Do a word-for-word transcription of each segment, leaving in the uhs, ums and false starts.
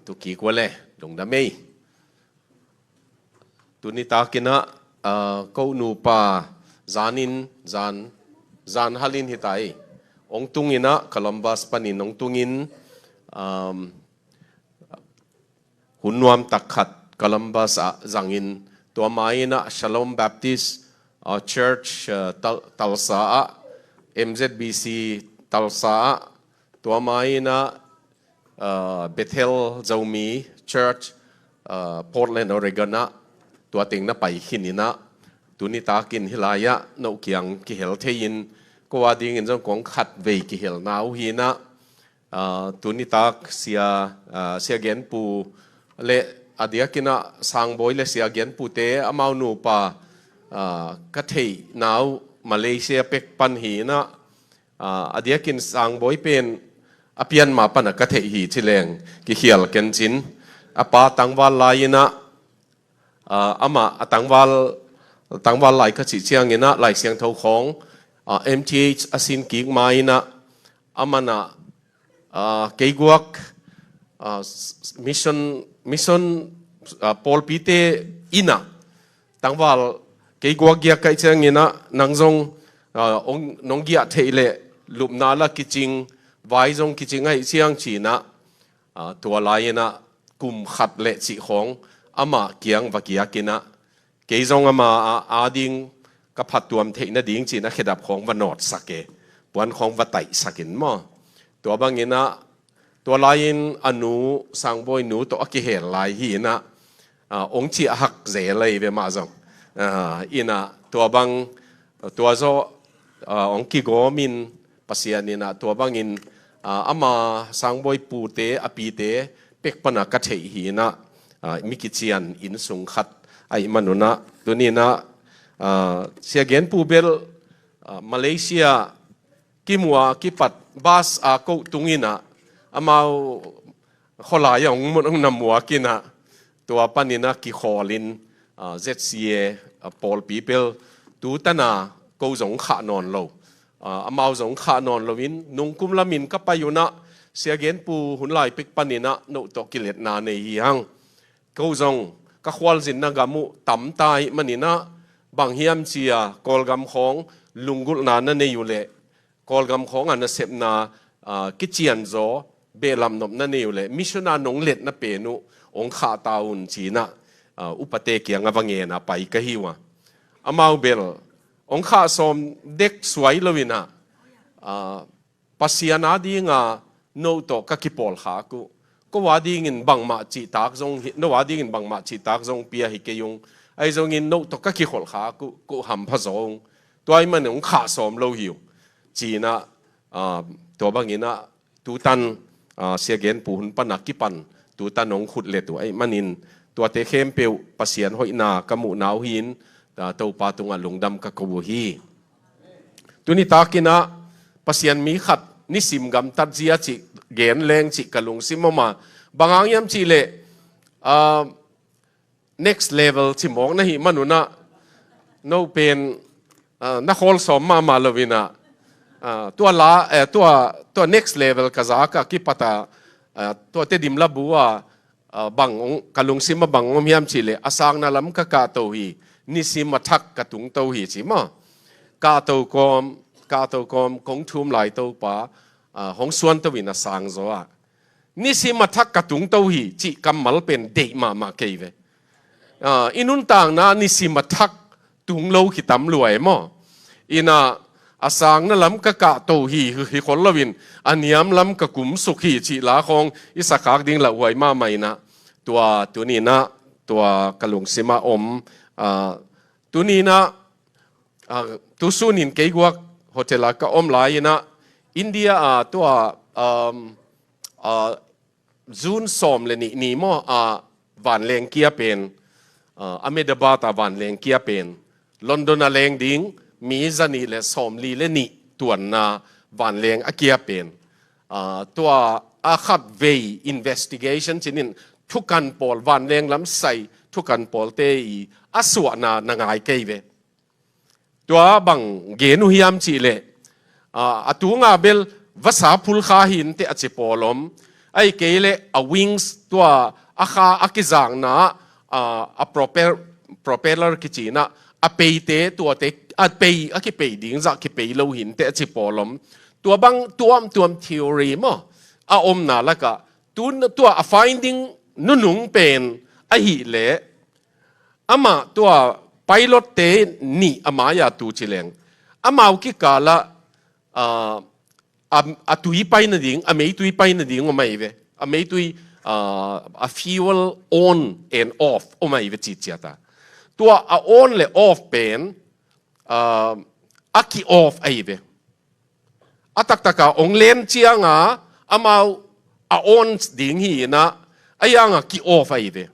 Tukik ua le, lungdam ei. Tuni takin ah, ah, ko nupa zanin, zan, zan halin hi ta ei. Hong tungin ah, Columbus panin hong tungin, um, hun nuam tak khat Columbus ah zangin, tua ma in ah Shalom Baptist, ah, Church, ah, Tal-, Tulsa ah, M Z B C Tulsa ah, tua ma in ah, ah, Bethel Zomi Church, ah, Portland, Oregon ah, tua teng na pai khin in ah, tuni takin hih lai ah, no kiang kihel thei in, ko a dingin zong kong khat vei kihelna uh hi in ah, ah, tuni tak sia, ah, Sia Genpu le a diakin ah Sangbawi le Sia Genpu te amau nupa, ah, ka theihna uh Malaysia pek pan hi in ah, ah, a diakin Sangbawi pen a pian ma pan ah ka theih hi ci leng kikhial ken cin. A pa tangval lai in ah, ah, amah a tangval, tangval lai ka cih ciangin ah Lai Siangtho khawng, ah, M T H a sin kik ma in ah, amah in ah, ah, kei guak, ah, s-, s-, mission, mission, ah, pawlpite in ah tangval kei guak giak ka hih ciangin ah, nang zong, ah, hong, nong giah theih leh lupna la kicing, vai zong kicing ahih ciang ci in ah, ah, tua lai in ah kum khat le cih khawng amah kiang va giak in ah, kei zong amah a, a ding ka phattuam theih nading ci in ah khedap khawng va nawtsak e, puan khawng va taihsak in maw. Tua bangin ah, tua lai-in a nu, Sangbawi nu tawh a kihel lai hi in ah, ah, hong ciah hak zel lai ve mah zong. Ah, in ah, tua bang, tua zawh, ah, hong kigawm in Pasian in ah, tua bangin, ah, ama Sangbawi pute, a pite, pek pan ah ka theih hi in ah, ah, mi kician inn sung khat ahih man un ah, tuni in ah, ah, Sia Genpu bel, ah, Malaysia kimu a kipat bus a ko tung in ah, amau khualai ah hong, hong na muak in ah, tua pan in ah kikhawl in, ah, Z C A, ah, pawlpi bel tu tan a ko zong khah nawn lo. Ah, amau zong khah nawn lo in, nungkum lam in ka pai un ah, Sia Genpu hun lai pek pan in ah, no tawh kiletna nei hi hang. Ko zong ka khualzinna gam uh tam ta ahih man in ah, bang hiam ci a, Kawlgam khawng lunggulhna na nei uh leh, Kawlgam khawng a nasepna, ah, kician zaw, behlap nop na nei uh leh, mission a nong letna pen uh hong khah ta un ci in ah, ah, upate kiang ah va ngen a pai ka hi uh a. Amau bel hong khah sawm dek suai lo in ah, ah, Pasian a ding a no tawh ka kipawlkhak uh. Ko a dingin bangmah cihtak zong hi, no a dingin bangmah cihtak zong pia hi kei ung. Ahi zongin no tawh ka kikholhkhak uh, ko hampha zaw ung. Tua ahih man hong khah sawm lo hi uh. Ci in ah, ah, tua bangin ah tu tan, ah, Sia Genpu hun pan a kipan, tu tan hong khut let uh ahih manin, tuate khempeuh Pasian hoihna ka muhna uh hi in, ah, Topa tungah lungdam ka ko uh hi. Tuni takin ah Pasian mi khat nisim gamtat zia cih gen leng cih ka lungsim om a, bang hang hiam cih leh, ah, next level ci mawk na hih man un ah, no pen, ah, na khawl sawm mahmah lo in ah, ah, tua la, eh, tua, tua next level ka zak a kipat a, ah, tua Tedim labu a, ah, bang hong, ka lungsim ah bang hong om hiam cih leh, a sangna lam ka kahto hi, nisim a thak ka tungto hi ci maw. Kahto kawm, kahto kawm kong thum lai Topa, ah, hong suanto in a sang zaw ah, nisim a thak ka tungto hi cih kammal pen deih mahmah kei ve. Ah, i nuntakna nisim a thak tung lo kitam lua e maw. In ah, a sangna lam ka kahto hi, hi khol lo in, a niam lam ka kumsuk hi cih la khawng i sakhak ding lauhuai mahmah in ah, tua tuni in ah, tua ka lungsim ah om, ah, tuni in ah, ah, tu sun in kei guak hotel ah ka om lai in ah, India ah tua, um, ah, June sawm le nih ni maw, ah, vanleng kia pen, ah, Ahmedabad ah vanleng kia pen, London ah leng ding mi zanih le sawmli le nih tuanna vanleng a kia pen, ah, tua a khat vei investigation ci-in thukan pawl, vanleng lam sai thukan pawlte i a suahna na ngai kei ve. Tua bang gen uh hiam cih leh, ah, a tunga bel vasa phulkha hi inteh a ci pawl om, Ahih kei leh a wings tua a kha a kizakna, a, a propel-, propeller kici in ah a peite tuate a pei, a kipei ding zah kipei lo hi inteh a ci pawl om. Tua bang tuamtuam theory maw a omna lakah tu, tua a finding nunung pen ahih leh amah tua pilot-te nih a mai-a tu ci leng amau kikalah, a, a, a tui pai nading, a meitui pai nading om ahi ve. A meitui, a, a fuel on and off om ahi ve ci ciat a. Tua a on le off pen, a, a ki-off ahi ve. A taktak a ong len ciang a amau a on ding hi in ah, a yang a ki-off ahi ve.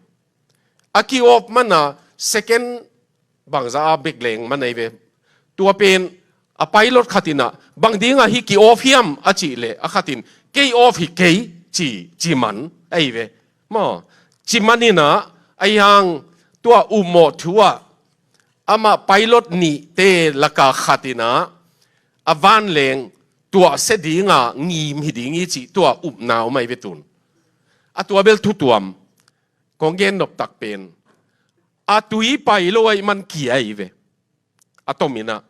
A ki-off man a second bangzah a bek leng man ahi ve. Tua pen a pilot khat in ah, bang ding a hih ki-off hiam a cih leh a khat in, kei off hi kei ci, ci man ahi ve. Maw, ci man in ah, a yang tua upmawh thu ah amah pilot nihte laka khat in ah a vanleng tuahsia ding a ngim hi ding hi cih tua upna om ahi ve tun. A tua bel thu tuam. Kong gen nop tak pen a tui pai lo ahih man kia ahi ve. A tom in ah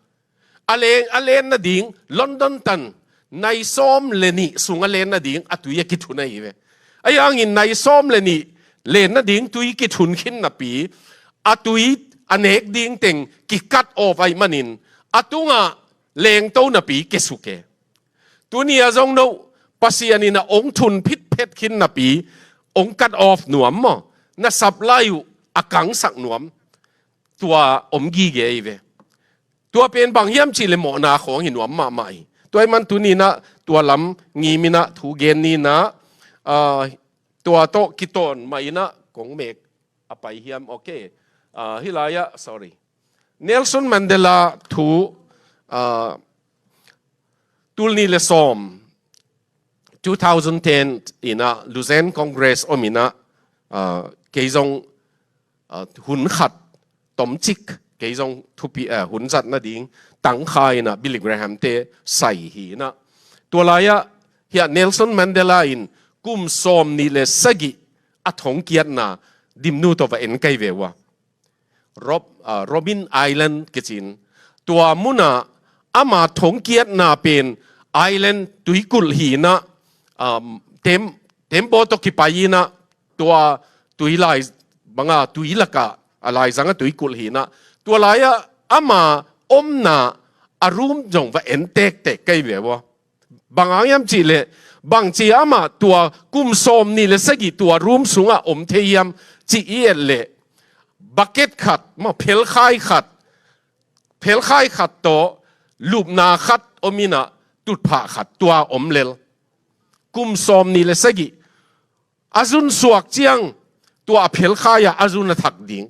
a len, a len nading London tan nai sawm le nih sung a len nading a tui a kithun ahi ve. A yang in nai sawm le nih len nading tui kithun khin napi a tui a nek ding teng ki-cut off ahih manin a tungah lengto napi kia suk e. Tuni a zong no Pasian in ah ong thun phitphet khin napi ong cut off nuam maw, na supply uh a kangsak nuam. Tua om gige ahi ve. Tua pen bang hiam cih leh mawhna khawng hi nuam mahmah hi. Tua ahih man tuni in ah tua lam ngim in ah thu gen ni in ah, a, tua tawh kitawn mah in ah kong mek a pai hiam, okay. A, hih lai ah, sorry. Nelson Mandela thu, a, tul nih le sawm, two thousand ten in ah Lausanne Congress om in ah, a, kei zong, a, hun khat tomcik kei zong thupi, a, hun zat nading tangkha in ah Billy Graham-te sai hi in ah. Tua lai ah hiah Nelson Mandela in kum sawm nih le sagih a thongkiatna Dimnu tawh va en kei ve uh a. Rob-, a, Robben Island kici in. Tua mun ah ama thongkiatna pen island tuikulh hi in ah, um, tem-, tembaw tawh kipai in ah tua tui lai bang a tui lakah a laizang a tuikulh hi in ah. Tua lai ah ama omna a room zong va en tektek kei ve uh a. Bang hang hiam cih leh, bangci amah tua kum sawm nih le sagih tua room sungah om thei hiam cih i et leh, bucket khat, maw, phelkhai khat, phelkhai khat tawh lupna khat om in ah tutphah khat tua om lel. Kum sawm nih le sagih a zun suak ciang tua a phelkhai ah a zun a thak ding.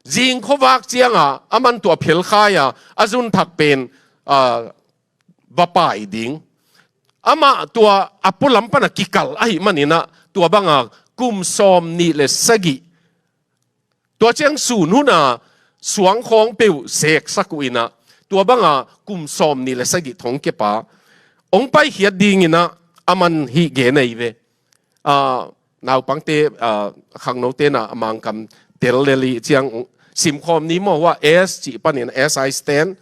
Zing khuavak ciang a, aman tua phelkhai ah a zun thak pen, a, va pai ding. Amah tua a pualam pan a kikal ahih man in ah, tua bang a kum sawm nih le sagih, tua ciang sun hun a suang khawng peuh seksak uh in ah, tua bang a kum sawm nih le sagih thongkia pa ong paikhiat ding in ah, aman hih gen ahi ve. A, naupangte, a, khangnote in ah a Mangkam tel lel i ciang simkhawm ni maw, hua S cih pan in, as I stand,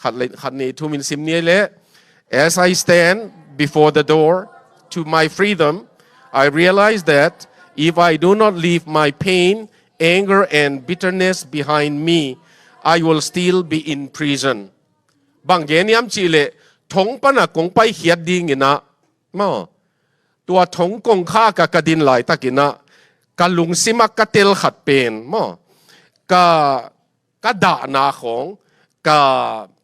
khat le, khat nih thum in sim ni leh. As I stand before the door to my freedom, I realize that if I do not leave my pain, anger and bitterness behind me, I will still be in prison. Bang gen hiam cih leh, thong pan a kong paikhiat ding in ah, maw, tua thong kongkhak ah ka din laitak in ah, ka lungsim ah ka tel khat pen, maw, ka, ka dahna khawng, ka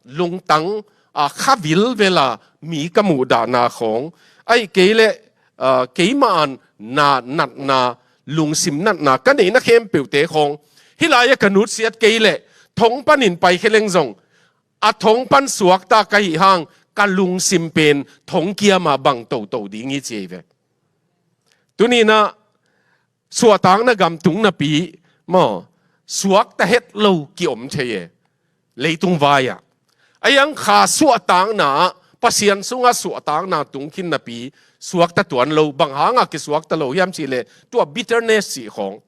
lungtang, a, kha vilvel a mi ka muhdahna khawng, ahih kei leh, a, keimah an na natna, lungsim natna ka neihna khempeuhte khawng, hih lai ah ka nutsiat kei leh, thong pan in paikhia leng zong, a thong pan suakta ka hih hang, ka lungsim pen thongkiam ah bang toto ding hi ci hi ve. Tuni in ah suahtakna gam tung napi, maw, suakta het lo ki-om thei e, leitung vai ah. A yang kha suahtakna ah, Pasian sungah suahtakna tung khin napi, suakta tuan lo, bang hanga kisuakta lo hiam cih leh tua bitterness cih khawng,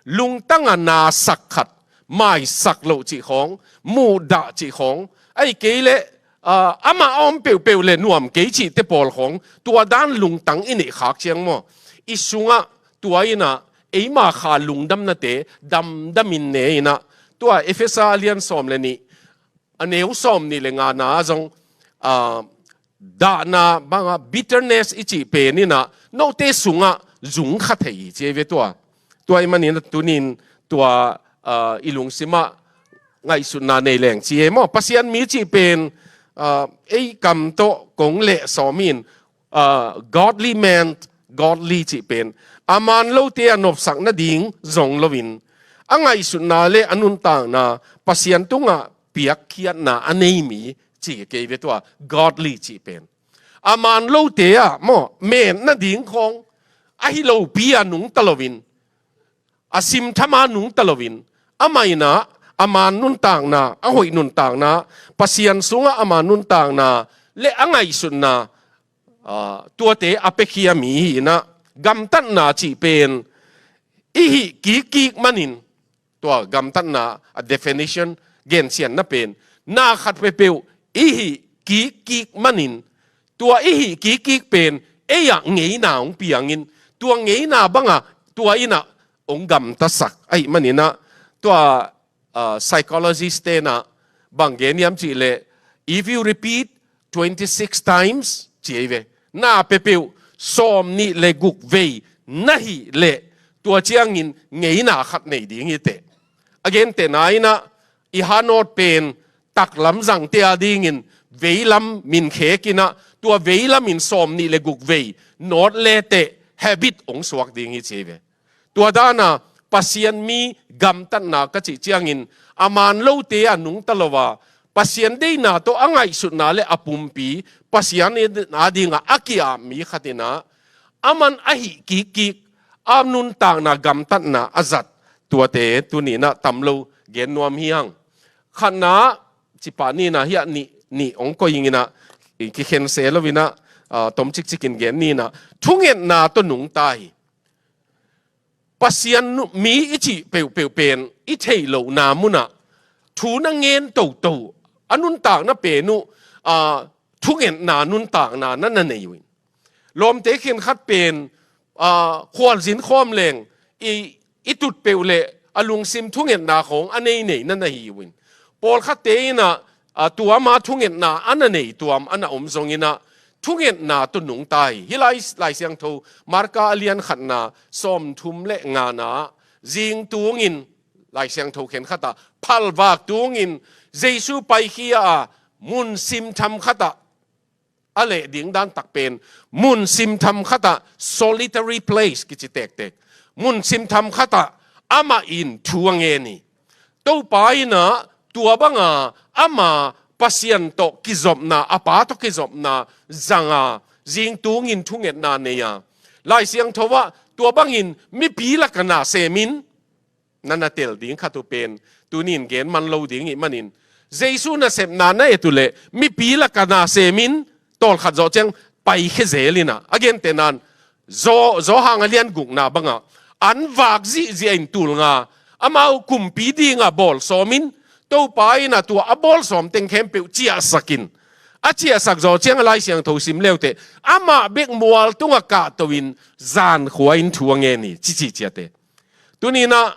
lungtanga nasak khat, maisak loh cih khawng, muhdah cih khawng, ahih kei leh, ah, amah a om peuhpeuh le nuam kei cihte pawl khawng, tua dan lungtang i neih khak ciang maw, i sungah tua innah eima kha lungdamnate damdamin ne innah, tua Efesa a lian sawm le nih, a neu sawm nih le ngana ah zong, ah, dahna banga bitterness i cih pen innah note sungah zung kha thei hi ci ei ve tua. Tua ahih manin tunin tua, ah, i lungsimah ngaihsutna nei leng ci ei maw. Pasian mi cih pen, ah, ei kam tawh kong leh sawm in, ah, godly man, godly cih pen a man lote a nopsak nading zong loin, a ngaihsutna le a nuntakna Pasian tungah piakkhiatna a nei mi ci kei ve tua godly cih pen. A man lote ah maw, met nading khawng ahi lopi a nungta loin, a simthama nungta loin, amah innah a man nuntakna, a hoih nuntakna, Pasian sungah a man nuntakna le a ngaihsutna, ah, tuate a piakhia mi hi innah, gamtatna cih pen i hih kikkik manin, tua gamtatna a definition, gensiatna pen, na khat peuhpeuh i hih kikkik manin, tua i hih kikkik pen ei-ah ngeina hong piangin, tua ngeina banga tua innah hong gamtasak ahih maninah, tua, ah, psychologist tenah bang gen hiam cih leh, if you repeat twenty-six times, ci ei ve, na peuhpeuh sawm nih le guk vei na hih leh, tua ciangin ngeina khat nei ding hi teh. A gentehna innah i hanawt pen taklam zangte a dingin veilam min khek innah, tua veilamin sawm nih le guk vei nawt leteh habit hong suak ding hi ci ei ve. Tua dana Pasian mi gamtatna ka cih ciangin, a man lote a nungta lo a, Pasian deihna tawh a ngaihsutna le a pumpi Pasian adinga a ki-ap mi khat innah, a man a hih kikkik, a nuntakna gamtatna a zat tuate tuninah tam lo gen nuam hi hang. Khatna, cipah ninah hiah nih, nih hong koih inginah, kikhen se loinah, ah, tom cikcikin gen ninah, thungetna tawh nungta hi. Pasian nu-, mi i cih peuhpeuh pen i theih lohna munah thu na ngen toto, a nuntakna pen uh, ah, thungetna nuntakna na na nei uh in. Lawmte khenkhat pen, ah, khualzin khawm leng i, i tut peuh le a lungsim thungetna khawng a nei nei na na hi uh in. Pawlkhatte innah, ah, tuama thungetna a na nei tuam a na om zonginah, thungetna tawh nungta hi. Hih Lai, Lai Siangtho Marka a lian khatna sawmthum le ngana, zingtungin Lai Siangtho khenkhatah phalvak tungin Jesu paikhia a, mun simtham khatah, a leh ding dan tak pen, mun simtham khatah, solitary place kici tektek, mun simtham khatah amah in thu a ngen hi. Topa innah tua banga ama Pasian tawh kizopna, a Pa tawh kizopna zanga zingtungin thungetna nei a, Lai Siangtho ah tua bangin mipi lakah na semin, na na tel ding khat uh pen tunin gen man lo ding ih manin, Jesu nasepna na et uh leh mipi lakah na semin, tawlkhat zawh ciang paikhia zel innah, a gentehnan, Zo-, Johan a lian gukna bangah, an vak zihziah in tul nga, amau kumpi dinga bawl sawmin, Topa innah tua a bawl sawm teng khempeuh ciahsakin, a ciahsak zawh ciang a Lai Siangtho sim leuteh, amah bek mual tungah kahto in zankhua in thu a ngen hi, cici ciate. Tuninah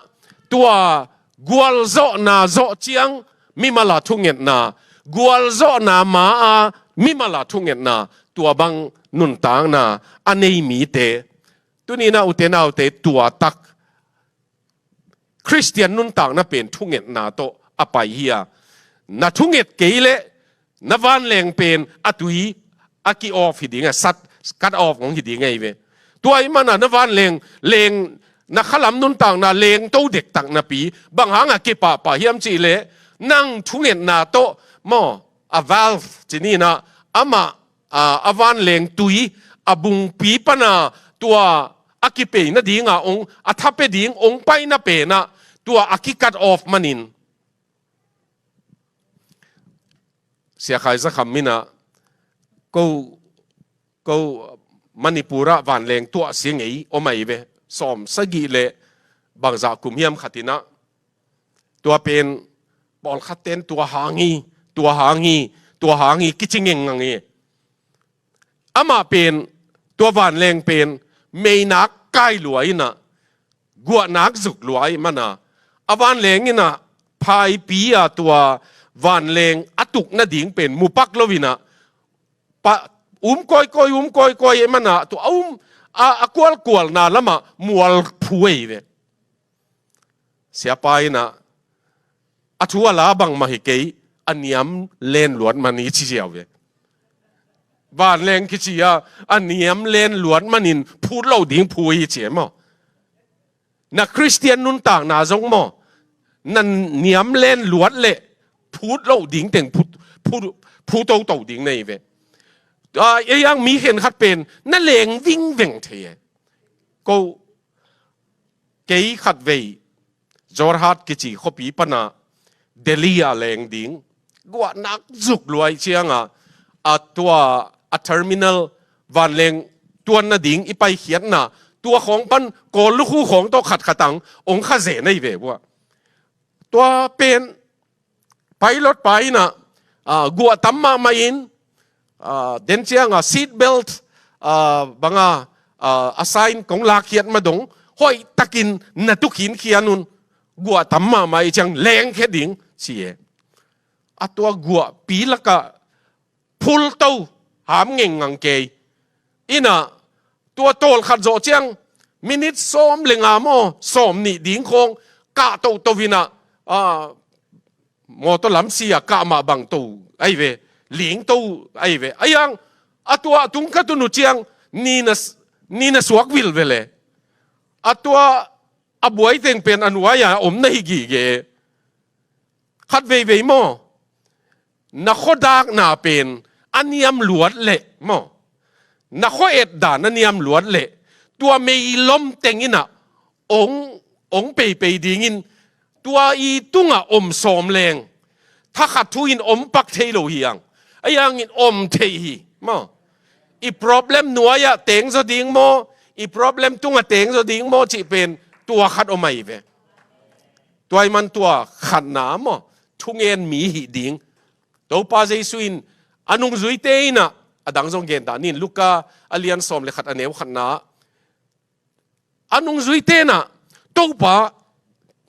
tua gualzawhna zawh ciang mimala thungetna, gualzawhna ma-a mimala thungetna, tua bang nuntakna a nei mite, tuninah ute naute, tua tak Khristian nuntakna pen thungetna tawh a pai hi a, na thunget kei leh na vanleng pen a tui a ki-off hi ding a, sat, cut off hong hi ding ahi ve. Tua ih mana na vanleng, leng, na khalam nuntakna lengto dektak napi, bang hanga kipahpah hiam cihleh, nang thungetna tawh maw, a valve ci ninah, amah, a, a vanleng tui a bungpi pana tua a kipei nadinga ong, a thape ding ong paina penah tua a ki-cut off manin, Sia Khai Za Kham minah ko, ko Manipur ah vanleng tuahsia ngei om ahi ve. Sawm sagih le bangzah kum hiam khat in ah, tua pen pawlkhat ten tua hang hi, tua hang hi, tua hang hi kici ngengngang hi. Amah pen, tua vanleng pen meinak kai lua in ah, guahnak zuk lua ahih man a, a vanleng in ah phaipi a tua vanleng a tuk nading pen mu pak lo in ah, pa, um kawikawi, um kawikawi ahih man a, tua a um, a, a kualkualna lamah mual phu ahi ve. Siapa in ah, a thu a la bangmah hi kei, a niam len luat man hi ci ziau ve. Vanleng kici a, a niam len luat manin phut loh ding phu hi ci e maw. Na Khristian nuntakna zong maw, na niam len luat leh phut loh ding teng phu, phu, phu toto ding na hi ve. A, ei ang mi khenkhat pen na leng vingveng thei e. Ko, kei khatvei Jorhat kici khuapi pan a Delhi a leng ding guahnak zuk lua ahih ciang a, a tua a terminal vanleng tuan nading i paikhiatna, tua khawng pan Kawl lukhu khawng tawh khatkhat ang ong kha zen ahi ve uh a. Tua pen pilot pa in ah, ah, guah tam mahmah in, ah, den ciang a seat belt, ah, bang a, ah, a sign kong lakkhiat ma dong, hoihtakin na tu khinkhian un, guah tam mahmah ahih ciang lengkhia ding ci e. A tua guahpi lakah phul to, ham ngengngang kei. In ah, tua tawlkhat zawh ciang minit sawm le nga maw, sawm nih ding khawng kah toto in ah, ah, mawtaw lam si a kah mah bang to ahi ve, ling to ahi ve. Ahi ang, a tua a tung khat un uh ciang ni na, ni na suak vilvel e. A tua a buai teng pen a nuai a om na hi gige. Khat veivei maw, na khuadakna pen a niam luat leh maw, na khua et dan a niam luat leh, tua meilom teng in ah ong, ong peipei dingin, tua i tungah om sawm leng, thakhat thu in om pak thei lo hi ang. Ahi hangin om thei hi maw. I problem nuai-ah teng zaw ding maw, i problem tungah teng zaw ding maw cih pen tua khat om ahi ve. Tua ahih man tua khatna maw, thungen mi hih ding. Topa Jesu in a nungzuite in ah, a dang zong gen dah ni in, Luka a lian sawm le khat a neu khatna ah, a nungzuite in ah, Topa,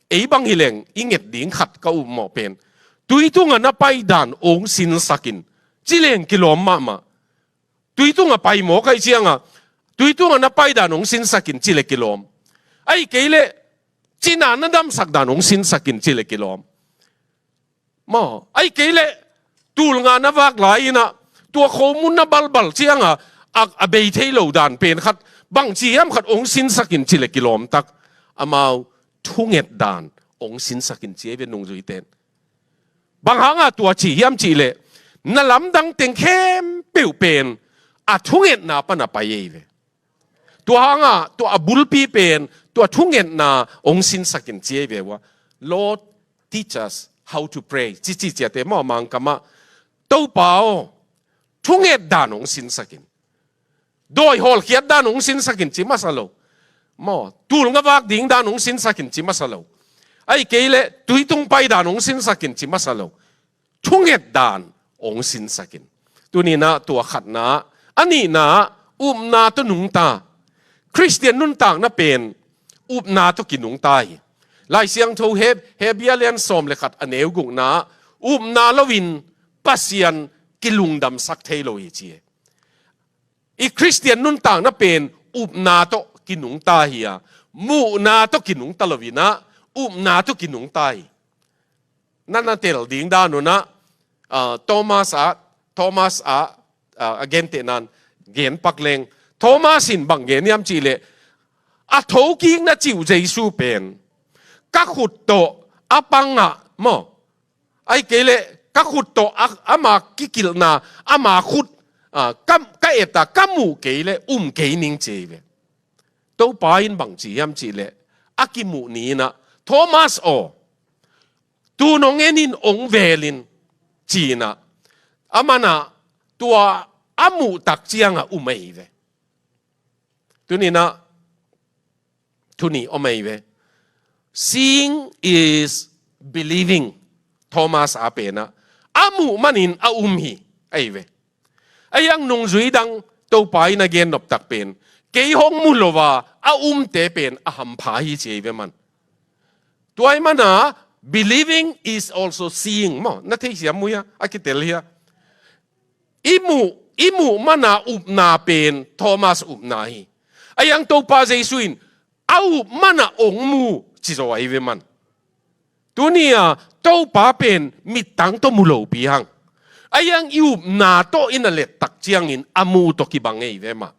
ei bang hi leng i nget ding khat ka up mawh pen, tui tungah na pai dan ong sinsak in, ci leng kilawm mahmah. Tui tungah pai mawk ahih ciang a, tui tungah na pai dan ong sinsak in ci leh kilawm. Ahih kei leh cina na damsak dan ong sinsak in ci leh kilawm. Maw, ahih kei leh tul nga na vak lai in ah, tua khomun na balbal ciang a, a, a bei thei lo dan pen khat, bangci hiam khat ong sinsak in ci leh kilawm tak. Amau thunget dan ong sinsak in ci ahi ve nungzuite in. Bang hang a tua ci hiam cih leh, na lamdang teng khempeuh pen a thungetna pan a pai ahi ve. Tua hang a, tua a bulpi pen, tua thungetna ong sinsak in ci ahi ve uh a. Lord, teach us how to pray, ci ci ciate maw, Mangkam ah, Topa aw, thunget dan ong sinsak in. Dawi hawlkhiat dan ong sinsak in ci masa lo. Maw, tul nga vak ding dan ong sinsak in ci masa lo. Ahih kei leh tui tung pai dan ong sinsak in ci masa lo. Thunget dan ong sinsak in. Tuni in ah tua khatna, a nihna, upna tawh nungta. Khristian nuntakna pen upna tawh kinungta hi. Lai Siangtho Heb-, Hebru a lian sawm le khat a neu gukna, upna lo in Pasian kilungdamsak thei lo hi ci hi. I Khristian nuntakna pen upna tawh kinungta hi a, muhna tawh kinungta lo in ah, upna tawh kinungta hi. Na na tel ding dan un ah, ah, Thomas ah, Thomas ah, ah, a gentehna in gen pak leng. Thomas in bang gen hiam cih leh, a thokik na cih uh Jesu pen, ka khut tawh a pang ah maw, ahih kei leh ka khut tawh a, ama kikilhna, ama khut, ah, ka, ka et a, ka muh kei leh um kei ning ci hi ve. Topa in bang ci hiam cih leh, a kimuh ni in ah, Thomas aw, tu nong en in, ong vel in, ci in ah, aman ah tua a muh tak ciang a um ahi ve. Tuninah thu nih om ahi ve. Seeing is believing. Thomas a penah a muh manin a um hi ahi ve. Ahi hang nungzui dang Topa in a gen noptak pen, kei hong mu lo a a umte pen a hampha hi ci ahi ve man. Tua ahih mana believing is also seeing maw. Na theisiam uh hia? A kitel hia? I muh, i muh mana upna pen Thomas upna hi. Ahi hang Topa Jesu in a up mana ong mu ci zaw ahi ve man. Tuni-a Topa pen mittang tawh mu lopi hang. Ahi hang i upna tawh i na lettak ciangin a mu tawh kibang ahi ve mah.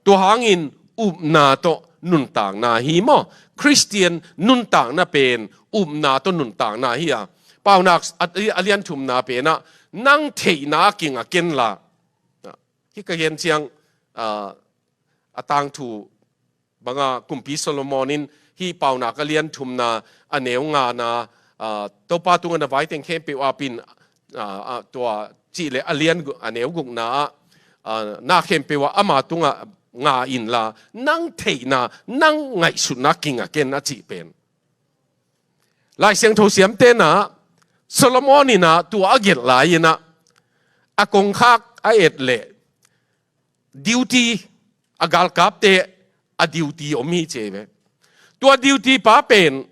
Tua hangin upna tawh nuntakna hi maw. Khristian nuntakna pen upna tawh nuntakna hi a. Paunak a, a lian thumna penah nang theihna a kinga ken la. Hih ka gen ciang, ah, a tangthu banga Kumpi Solomon in hih Paunak a lian thumna a neu ngana, ah, Topa tungah na vai teng khempeuh apin, ah, ah, tua cih leh a lian gu-, a neu gukna ah, ah, na khempeuh ah ama tungah nga inla, nang theihna, nang ngaihsutna kinga ken a cih pen. Lai Siangtho siamte inah Solomon inah tua a gelh lai inah a kongkhak a et leh duty, a galkapte a duty om hi ci ahi ve. Tua duty pa pen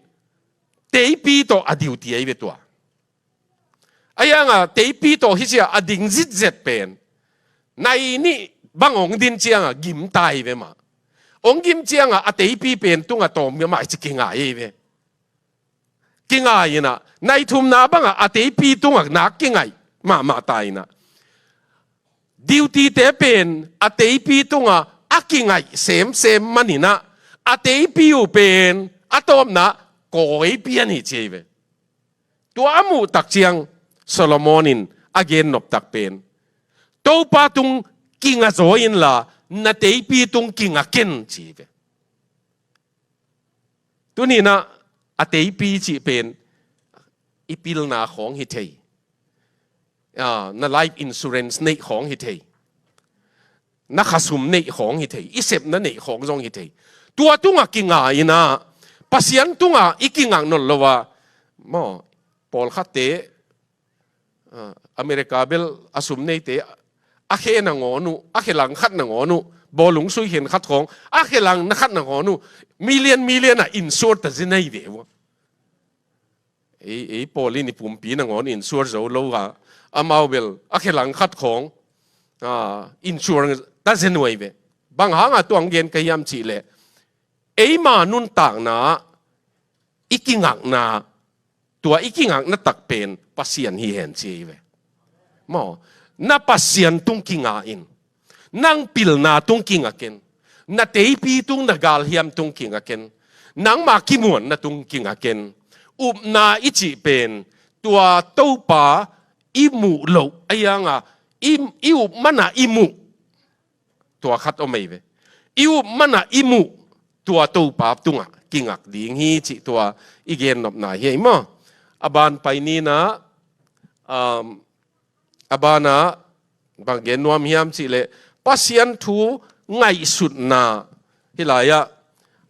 teipi tawh a duty ahi ve tua. Ahi hanga teipi tawh hi cia a ding zitzet pen nai nih bang ong din cianga gim ta ahi ve mah. Ong gim cianga a teipi pen tunga tawm mah ci kingai ahi ve. Kingai inah nai thumna banga a teipi tungah nak kingaih mahmah ta inah. Duty-te pen a teipi tungah a kingaih semsem man inah a teipi uh pen a tawpna kawi pian hi ci ahi ve. Tua a muhtak ciang Solomon in a gen noptak pen Topa tung kinga zaw inla na teipi tung kinga ken ci ahi ve. Tuninah a teipi cih pen i pilna khawng hi thei. Ah, na life insurance neih khawng hi thei. Na khasum neih khawng hi thei. I sepna neih khawng zong hi thei. Tua tungah kinga inah Pasian tungah i kingak nawn lo a maw, pawlkhatte, ah, America bel a sum neite a khe nangawn uh, a khe lang khat nangawn uh, bawlung sui khen khat khawng a khe lang na khat nangawn uh, million million a insure ta zi nei ve uh. Ei, ei pawl in i pumpi nangawn insure zo lo a, amau bel a khe lang khat khawng, ah, insure ta zi nuai ve. Bang hanga tuang gen ka hiam cih leh eima nuntakna i kingakna, tua i kingakna tak pen Pasian hi hen ci ahi ve. Maw, na Pasian tung kinga in, nang pilna tung kinga ken, na teipi tung, na galhiam tung kinga ken, nangma kimuanna tung kinga ken. Upna i cih pen tua Topa i muh loh ahi hanga i, i up mana i muh tua khat om ahi ve. I up mana i muh tua Topa tungah kingak ding hi cih tua i gen nopna hi ei maw. A ban pai ninah, um, a banah bang gen nuam hiam cih leh Pasian thu ngaihsutna hi lai-ah,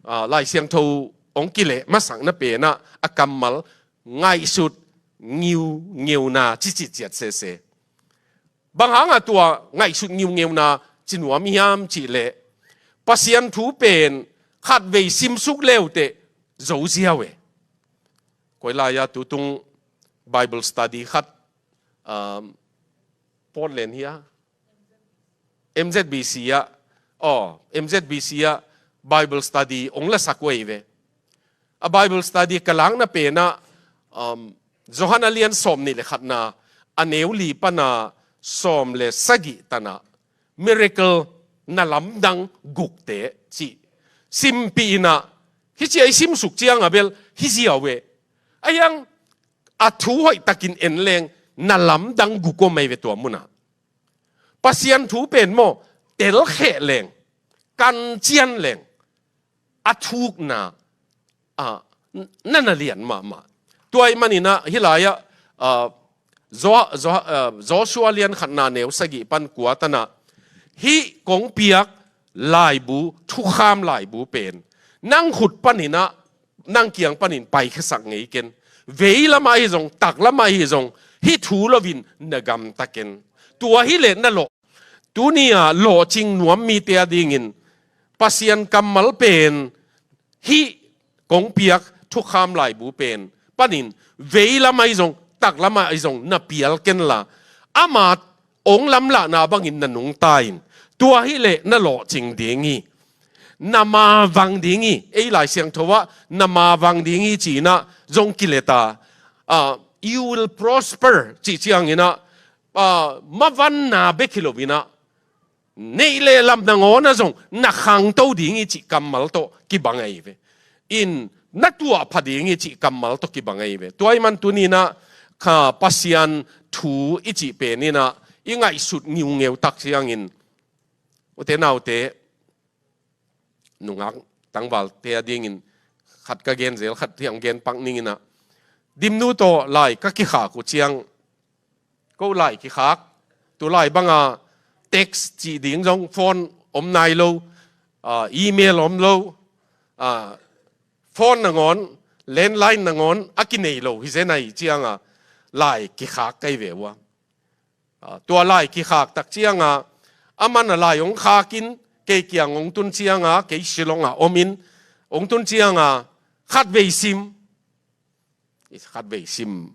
ah, Lai Siangtho ong kileh masakna penah a kammal ngaihsut ngiungeuna ci cih ciat sese. Bang hanga tua ngaihsut ngiungeuna ci nuam hiam cih leh Pasian thu pen khatvei simsuk leuteh zo ziau e. Koi lai-a tutung Bible study khat, um, Portland hi a, M Z B C ah, aw, M Z B C ah Bible study ong lasak uh ahi ve. A Bible study ka lakna penah, um, Johan a lian sawm nih le khatna a neu li pana sawm le sagih tanah miracle na lamdang gukte cih simpih inah, hi ci a i simsuk cianga bel hi ziau e. Ahi hang a thu hoihtakin en leng na lamdang guk om ahi ve tua munah. Pasian thu pen maw, telkheh leng, kancian leng, a thukna, ah, n-, na na lian mahmah. Tua ahih maninah hi lai-ah, ah, Zo-, Zo-, ah, Joshua lian khatna neu sagih pan kua tanah hih kong piak laibu, thukham laibu pen nang khut paninah, nang kiang panin paikhiasak ngei ken. Vei lamah ahi zong, tak lamah ahi zong, hih thu loin na gamta ken. Tua hileh na lawh. Tuni-a lawhcing nuam mite adingin Pasian kammal pen hih kong piak thukham laibu pen panin vei lamah ahi zong, tak lamah ahi zong na pial kenla, ama ong lamlahna bangin na nungta in. Tua hileh na lawhcing ding hi. Na mavang ding hi. Ei Lai Siangtho ah na mavang ding hi ci-inah zong kileta. Ah, "You will prosper," cih cianginah, ah, mavanna bek hi loinah, neih le lam nangawn ah zong na khangto ding hi cih kammal tawh kibang ahi ve. In na tuahpha ding hi cih kammal tawh kibang ahi ve. Tua ahih man tuninah kha Pasian thu i cih peninah i ngaihsut ngiungeu tak ciangin, ute naute, nungak tangvalte adingin khat ka gen zel, khat hiam gen pak ninginah, Dimnu tawh lai ka kikhak uh ciang, ko lai kikhak, tu lai banga text cih ding zong phone om nai lo, ah, email om lo, ah, phone nangawn, landline nangawn a kinei lo hi zen ahi cianga lai kikhak kai ve uh a. Ah, tua lai kikhak tak cianga, aman a lai hong khakin, kei kiang hong tun cianga, kei Shillong ah omin, hong tun cianga, khatvei sim. Khatvei sim.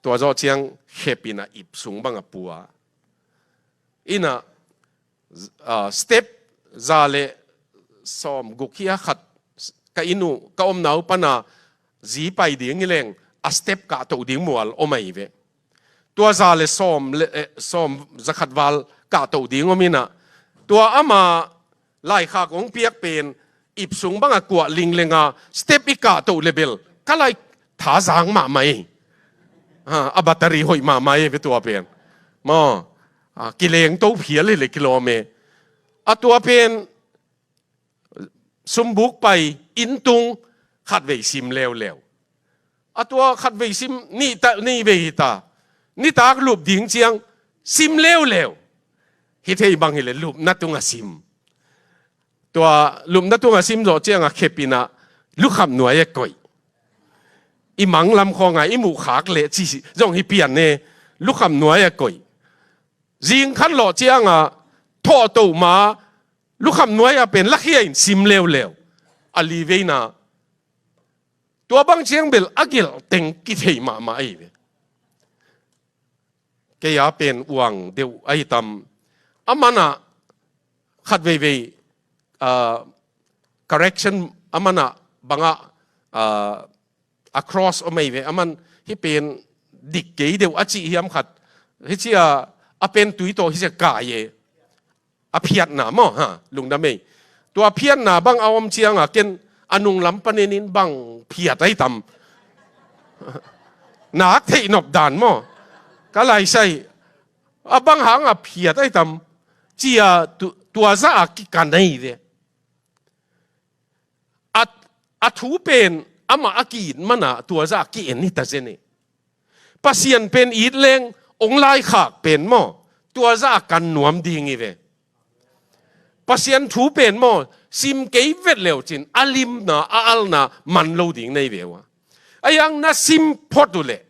Tua zawh ciang khepin a ip sung banga pua. Inah, ah, step za le sawm guk hi a, khat ka inn uh, ka omna uh pana zi pai ding hi leng, a step kahtoh ding mual om ahi ve. Tua za le sawm le, eh, sawm za khat val kahtoh ding om inah, tua ama laikhak hong piak pen ip sung banga kuah linglenga step i kahtoh le bel ka lai thazang mahmah hi. Ha, a battery hoih mahmah hi ve tua pen. Maw, ah, kilengto phial hi le kilawm e. A tua pen sumbuk pai, inn tung, khatvei sim leuleu. A tua khatvei sim, nih ta, nih vei hi ta. Nitak lup ding ciang sim leuleu. Hi thei bang hileh lupna tunga sim. Tua lupna tunga sim zawh cianga khepinah lukham nuai a koih. I mang lam khawnga i muh khak leh ci zong hi pian ne, lukham nuai a koih. Zing khan lawh cianga thawhtoh ma, lukham nuai a pen lakhia in sim leuleu. A li veina, tua bang ciang bel a gelh teng kithei mahmah ahi ve. Kei a pen uang deuh ahi tam. A manah khatveivei, ah, correction a manah bangah, ah, a cross om ahi ve. A man hih pen dik kei deuh a cih hiam khat. Hih cia a pen tui tawh hih cia kai e. A phiatna maw, ha, lungdam ei. Tua phiatna bang a om cianga ken a nunglam panenin bang phiat ahi tam. Nak theih nop dan maw. Ka laisai. A bang hanga phiat ahi tam. Cia tu-, tua za a kikan ahi ve. A, a thu pen amah a ki-it mana tua za a ki-en hi ta zen e. Pasian pen it leng ong laikhak pen maw, tua za a kan nuam ding hi ve. Pasian thu pen maw, sim kei vet leucin a limna, a alna man lo ding nei ve uh a. A yang na sim phot uh leh,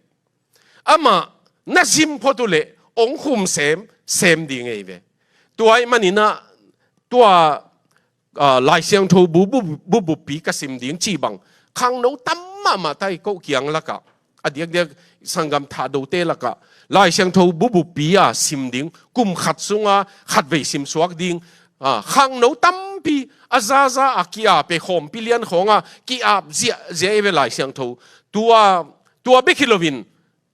amah na sim phot uh leh ong khum sem, sem ding hi ve. Tua ahih maninah tua, ah, Lai Siangtho bu, bu, bu, buppi ka sim ding cih bang khangno tam mahmah ta hi. Ko kiang lakah, a diakdiak sanggam Thahdote lakah Lai Siangtho bu buppi a sim ding, kum khat sunga khatvei simsuak ding, ah, khangno tampi a zaza a ki-ap e, khawmpi lian khawnga ki-ap ziahziah hi ve Lai Siangtho. Tua, tua bek hi loin,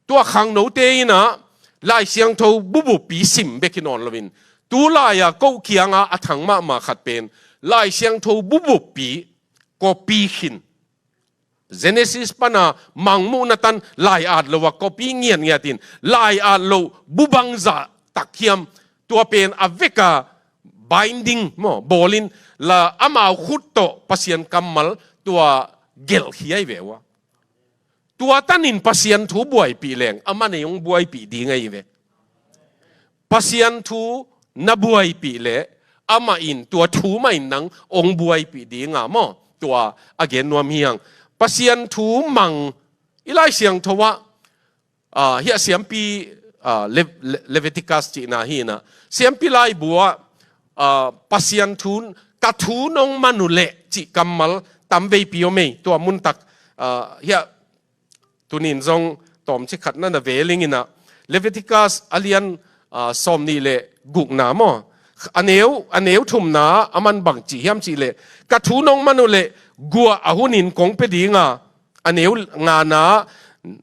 tua khangnote inah Lai Siangtho buppi sim bek hi nawn loin, tu lai-a ko kianga a thang mahmah khat pen Lai Siangtho buppi copy khin. Genesis pana Mangmuhna tan lai-at lo a copy ngiatngiatin, lai-at lo bu bangzah tak hiam, tua pen a veka binding maw, bawlin la amau khut tawh Pasian kammal tua gelh hi ahi ve uh a. Tua tanin Pasian thu buaipih leng, a man ei hong buaipih ding ahi ve. Pasian thu na buaipih leh, amah in, tua thu mah in nang ong buaipih dinga maw, tua a gen nuam hi hang. Pasian thu mang i Lai Siangtho ah, ah, hiah siampi, ah, Le-, Le-, Leviticus cihna hi inah, siampi laibu ah, ah, Pasian thu, ka thu nong man uh leh cih kammal tam veipi om ei, tua muntak, ah, hiah tunin zong tawmcik khat na na ve ling inah, Leviticus a lian, ah, sawm nih le gukna maw, a neu, a neu thumna a man bang ci hiam cih leh, ka thu nong man uh leh guah a hunin kong pia dinga, a neu ngana,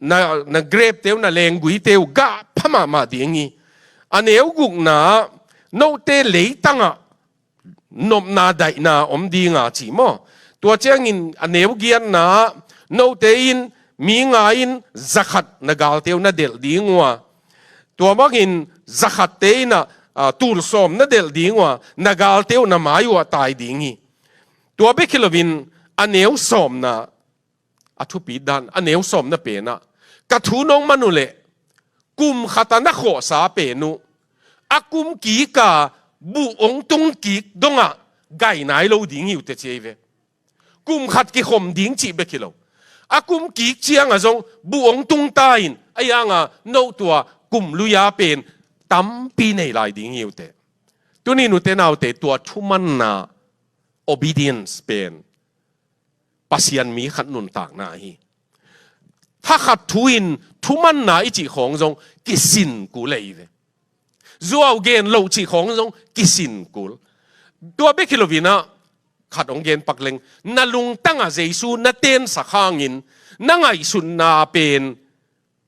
na, na grepte uh, na lengguite uh gah pha mahmah ding hi. A neu gukna, note leitangah nopna daihna om dinga ci maw. Tua ciangin a neu giatna, note in mi nga in zakhat na galte uh na delh ding uh a, tua bangin zakhatte in ah, ah, tul sawm na delh ding uh a, na galte uh na mai uh ah tai ding hi. Tua bek hi loin a neu sawmna, a thupi dan, a neu sawmna pen ah, ka thu nong man uh leh kum khat a na khawhsa pen uh, a kum kik a buh ong tung kik dongah gai nai lo ding hi uh teh ci ei ve. Kum khat kikhom ding cih bek hi lo, a kum kik ciangah zong buh ong tung ta in, a ianga no tua kum lui-a pen tampi nei lai ding hi uh teh. Tuni nute naute, tua thumanna, obedience pen Pasian mi khat nuntakna hi. Thakhat thu in thumanna i cih khawng zong kisin kul ei ve. Zuau gen loh cih khawng zong kisin kul. Tua bek hi loin ah, khat hong gen pak leng, na lungtangah Jesu na tensak hangin na ngaihsutna pen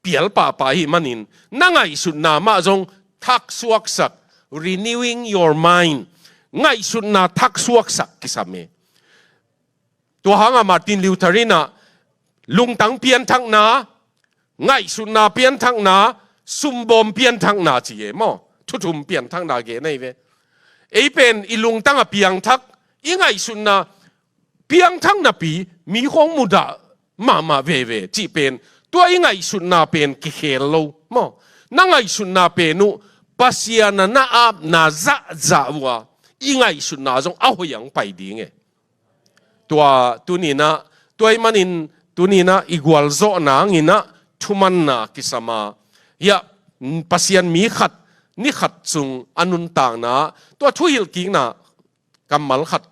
pial pahpah ahih manin, na ngaihsutna mah zong thaksuaksak, renewing your mind, ngaihsutna thaksuaksak kisam e. Tua hangah Martin Luther in ah, lungtang pianthakna, ngaihsutna pianthakna, sumbawm pianthakna ci e maw. Thu thum pianthakna gen ahi ve. Ei pen i lungtang a piangthak, i ngaihsutna piangthak napi mi khawng mudah mahmah veve cih pen, tua i ngaihsutna pen kikhel lo maw. Na ngaihsutna pen uh Pasian a na apna zahzah uh a, i ngaihsutna zong a hoih ang pai ding e. Tua tuni-in ah, tua ahih manin tuni-in ah i gualzawhna hangin ah thumanna kisam a, hiah Pasian mi khat, ni khat sung a nuntakna, tua thuhilhkikna kammal khat,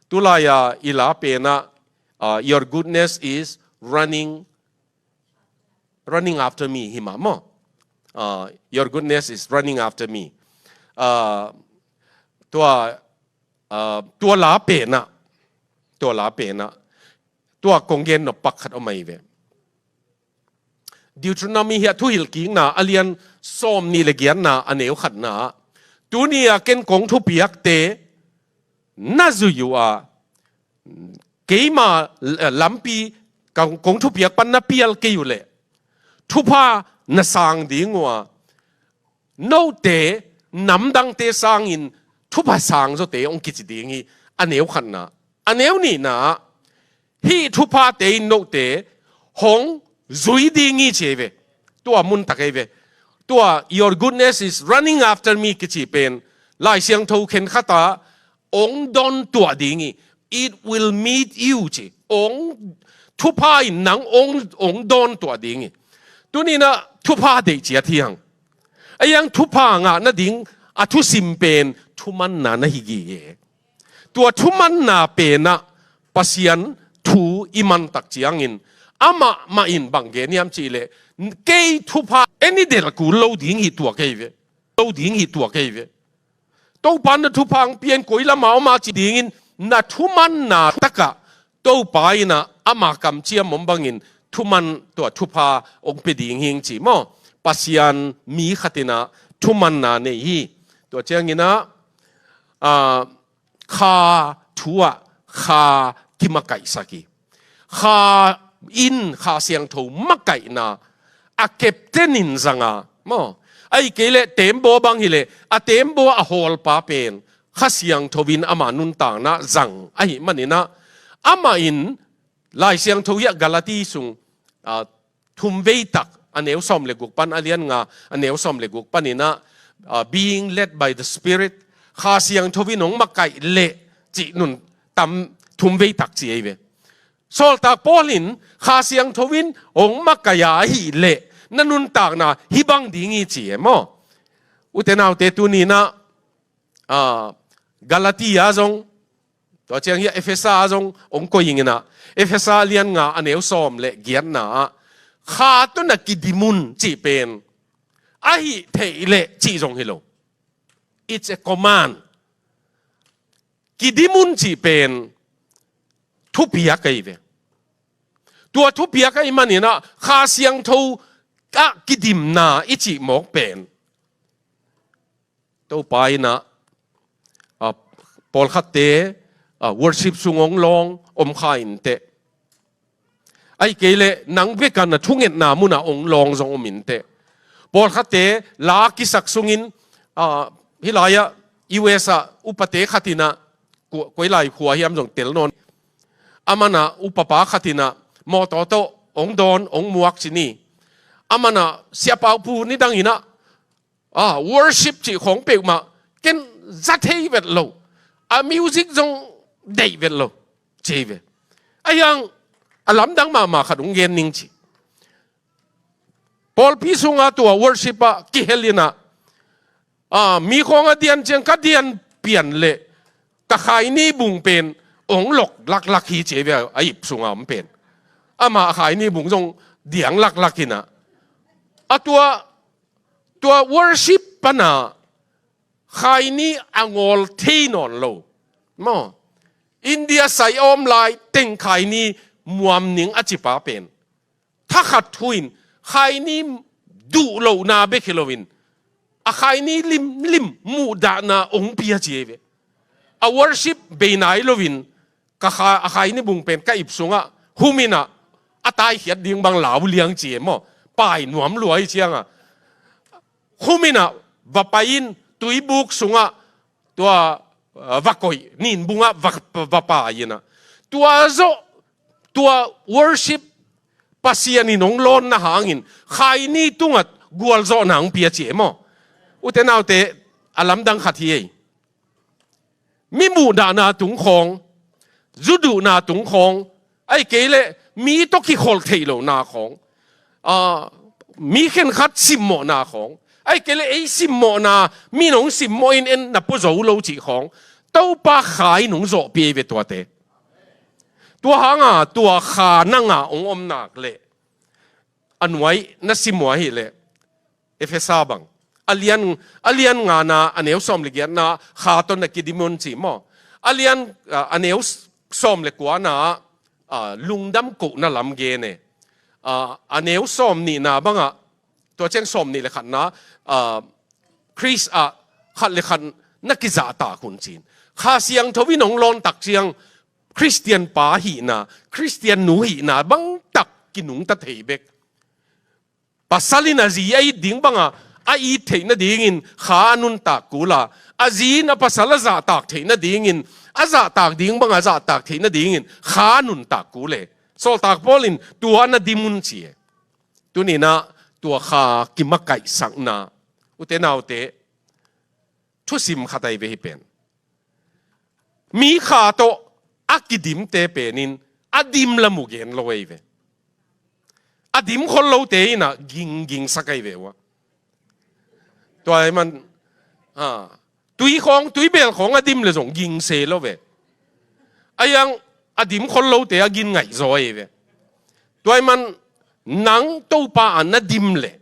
tulai-a i la pen ah, ah, "Your goodness is running, running after me," hi mah maw. Ah, "Your goodness is running after me." Ah, tua, ah, tua la pen ah, tua la pen ah, tua kong gen nop pak khat om ahi ve. Deuteronomy hiah thuhilhkikna a lian sawmnih le giatna a neu khatna ah, "Tuni-a ken kong thupiakte na zui uh a, keima, eh, lampi kong, kong thupiak pan na pial kei uh leh thupha na sang ding uh a, note namdangte sangin thupha sang zawte hong kici ding hi," a neu khatna. A neu nihna ah, "Hih thuphate in note hong zui ding hi," ci ahi ve. Tua mun tak ahi ve. Tua, "Your goodness is running after me," kici pen Lai Siangtho khenkhat ah, "Hong dawn tuah ding hi." "It will meet you," ci. Hong, thupha in nang hong, hong dawn tuah ding hi. Tuni-in ah thupha deih ciat hi hang. Ahi hang thupha ngah nading a thusim pen thumanna na hi gige. Tua thumanna pen ah Pasian thu i man tak ciangin, amah mah in bang gen hiam cih leh, "Kei thupha en i delh kul lo ding hi," tua ahi ve. Lo ding hi, tua ahi ve. Topa in na thupha hong pia in, koi lamah om a ci dingin, na thumanna takah Topa in ah ama kamciam om bangin thuman, tua thupha hong pia ding hi ing ci maw. Pasian mi khat in ah thumanna nei hi. Tua ciangin ah, ah, Kha thu ah Kha kimakaihsak hi. Kha in, Kha Siangtho makaihna a captain in zang a maw. Ahih kei leh tembaw bang hi leh, a tembaw a hawlpa pen Kha Siangtho in ama nuntakna zang ahih manin ah, amah in Lai Siangtho hiah Galati sung, ah, thumvei tak, a neu sawm le guk pan, a lian nga, a neu sawm le guk panin ah, ah, "Being led by the Spirit, Kha Siangtho in hong makaih leh cih nun tam thum vei tak ci ei ve. Sawltak Paul in Kha Siangtho in hong makaih a ahih leh na nuntakna hih bang ding hi ci e maw? Ute naute, tuni-in ah, ah, Galatia zong, tua ciang hi a Efesa zong hong koih ing in ah, Efesa lian nga a neu sawm le giatna ah, kha tawh na kidim un cih pen, ahih theih leh cih zong hi lo. It's a command. Kidim un cih pen thupiak ahi ve. Tua thupiak ahih manin ah Kha Siangtho ah kidimna i cih mawk pen, Topa in ah, ah, pawlkhatte, ah, worship sung hong lawng om kha inteh. Ahih kei leh nang bek a na thungetna mun ah hong lawng zong om inteh. Pawlkhatte la kisak sungin, ah, hih lai-ah U S ah upate khat in ah, ku-, koi lai khua hiam zong tel nawn. Aman ah upapa khat in ah mawtaw tawh hong dawn, hong muak ci ni. Aman ah siapa upa nidang in ah, ah, worship cih khawng peuhmah ken za thei vet lo. A music zong deih vet lo ci ei ve. Ahih hang a lamdang mahmah khat hong gen ning ci. Pawlpi sungah tua worship ah kihel in ah, ah, mi khawng a dian ciang ka dian pian leh ka khaini bung pen hong lok laklak hi ci ei ve, a ip sungah om pen. Amah a khaini bung zong diang laklak in ah. A tua, tua worship pan ah khaini a ngawl thei nawn lo. Maw? India sai a om lai teng khaini muam ning a cipa pen, thakhat thu in khaini duh lohna bek hi loin, a khaini limlim muhdahna hong pia ci ei ve. A worship bei nai loin, ka kha-, a khaini bung pen ka ip sungah hum in ah, a taikhiat ding bang lau liang ci ei maw? Pai nuam lua ahih ciangah, hum in ah va pai in, tuibuk sungah tua, ah, va koih, ninbungah va, va pai in ah. Tua zawh, tua worship Pasian in hong lawnna hangin khaini tungah gualzawhna hong pia ci ei maw? Ute naute, a lamdang khat hi ei. Mi muhdahna tung khawng, zu duhna tung khawng, ahih kei leh mi tawh kikholh theih lohna khawng, ah, mi khenkhat simmawhna khawng, ahih kei leh ei simmawhna, mi in hong simmawh in en na pua zo lo cih khawng, Topa Kha in hong zawhpih ei ve tuate. Tua hang a tua Kha nang a hong om nak leh, a nuai na sim uh ahih leh, Efesa bang, a lian, a lian ngana a neu sawm le giatna, kha tawh na kidim un ci maw? A lian, ah, a neu sawm le kuana, ah, lungdam kohna lam gen e. Ah, a neu sawm nihna bangah, tua ciang sawm nih le khatna, ah, Khrist ah khat le khat na kizahtak un ci-in. Kha Siangtho in hong lawn tak ciang Khristian pa hihna, Khristian nu hihna bang tak kinungta thei bek. Pasal in a zi a it ding banga a it theih nadingin Kha a nuntak kul a, a zi in a pasal a zahtak theih nadingin, a zahtak ding banga a zahtak theih nadingin Kha a nuntak kul e. Sawltak Paul in tua na dim un ci e. Tuni-in ah tua Kha kimakaihsakna, ute naute, thusim khat ahi ve hih pen. Mi Kha tawh a kidimte pen in a dim lam uh gen lo ahi ve. A dim khol lote in ah ginggingsak ahi ve uh a. Tua ahih man, ha, tui khawng, tuibel khawng a dim leh zong ging se lo ve. Ahih hang a dim khol lote a gin ngaih zaw ahi ve. Tua ahih man nang Topa ah na dim leh,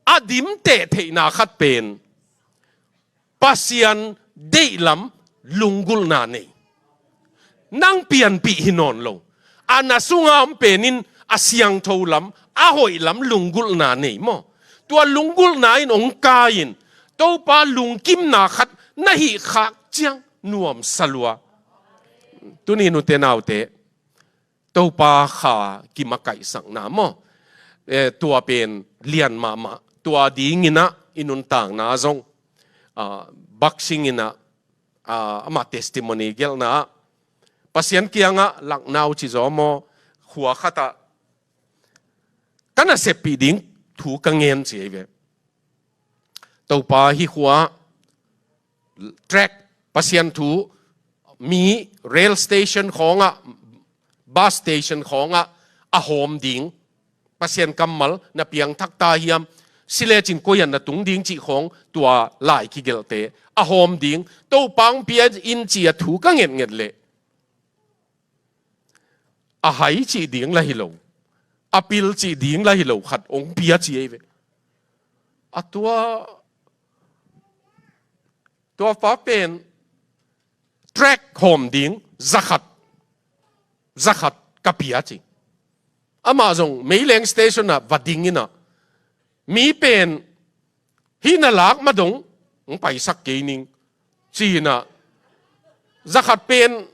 a dim teh theihna khat pen Pasian deihlam lunggulhna nei. Nang pianpih hi nawn lo. A na sunga om pen in a siangtho lam, a hoih lam lunggulhna nei maw? Tua lunggulhna in hong kai-in Topa lungkimna khat na hih khak ciang nuamsa lua. Tuni-in ute naute, Topa Kha kimakaihsakna maw? Eh, tua pen lian mahmah. Tua dingin ah i nuntakna zong, ah, Baksing in ah, ah, amah testimony gelhna ah, Pasian kiangah Lucknow ci zaw maw, khua khat ah ka naseppih ding thu ka ngen ci ahi ve. Topa, hih khua tract, Pasian thu, mi rail station khawngah, bus station khawngah a hawm ding, Pasian kammal na piangthak ta hiam, si lecin koi ah na tung ding cih khawng tua lai kigelhte a hawm ding Topa hong pia in ci-a thu ka ngetnget leh a hai cih ding lah hi lo, a pil cih ding lah hi lo khat hong pia ci ei ve. A tua, tua pa pen tract hawm ding zakhat, zakhat ka pia ci. Amah zong Meileng station ah va ding in ah, mi pen hih na lak ma dong hong paisak kei ning ci-in ah, zakhat pen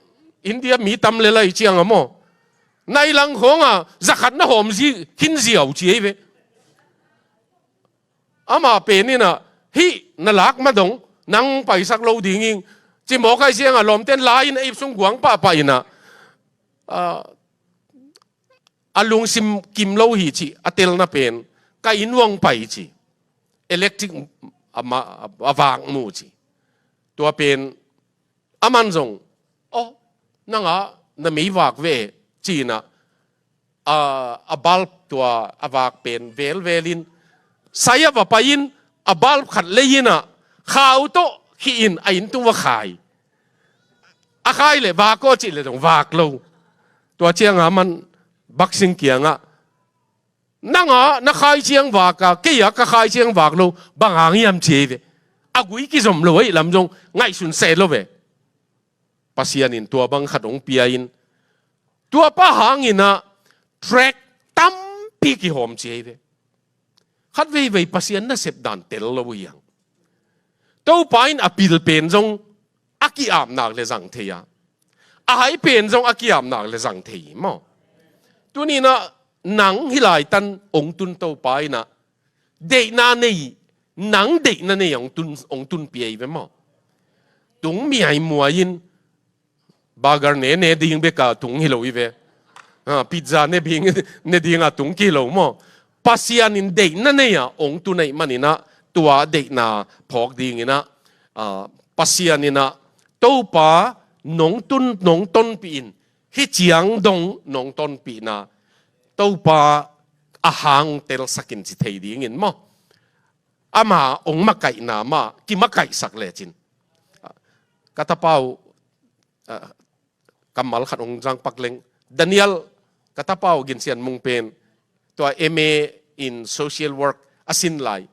India mi tam le lai ciang a maw, nai lang khawng ah zakhat na hawm zi khin ziau ci ei ve. Amah pen in ah, hih na lak ma dong nang paisak lo ding ing ci mawk ai ciang a, lawmten la in a ip sung guang pahpah in ah, a, a lungsim kim lo hi cih a telna pen ka inn uah hong pai ci. Electric a ma-, a vak mu ci. Tua pen aman zong, "Oh, nang a na mei vak ve," ci-in ah, a, a bulb tua a vak pen velvel in, sai ah va pai in, a bulb khat lei in ah, khau tawh khih in a inn tung va khai. A khai leh vak aw cih leh zong vak lo. Tua ciang a aman Baksing kiangah, "Nang a na khai ciang vak a, kei a ka khai ciang vak lo, bang hang hiam?" ci ei ve. A gui kizom lo ahih lam zong ngaihsun seh lo ve. Pasian in tua bang khat hong pia in, tua pa hang in ah tract tampi kihawm ci ei ve. Khat veivei Pasian nasep dan tel lo hi hang. Topa in a pil pen zong a ki-ap nak leh zang thei a, a hai pen zong a ki-ap nak leh zang thei hi maw. Tuni in ah nang hih lai tan hong tun Topa in ah deihna nei, nang deihna nei hong tun, hong tunpih ei ve maw. Tung miaimuai in, burger ne ne ding bek a tung hi lo hi ve. Ah, pizza ne ding, ne ding a tung ki hi lo maw. Pasian in deihna nei a hong tun ahih manin ah, tua deihna phawk dingin ah, ah, Pasian in ah, Topa nong tun, nong tonpih in, hih ciang dong nong tonpihna Topa a hang telsak in ci thei dingin maw. Ama hong makaihna mah kimakaihsak lecin. Ka tapa uh, ah, kammal khat hong zang pak leng. Daniel, ka tapa uh Gin Sian Mung pen, tua M A in social work a sin lai.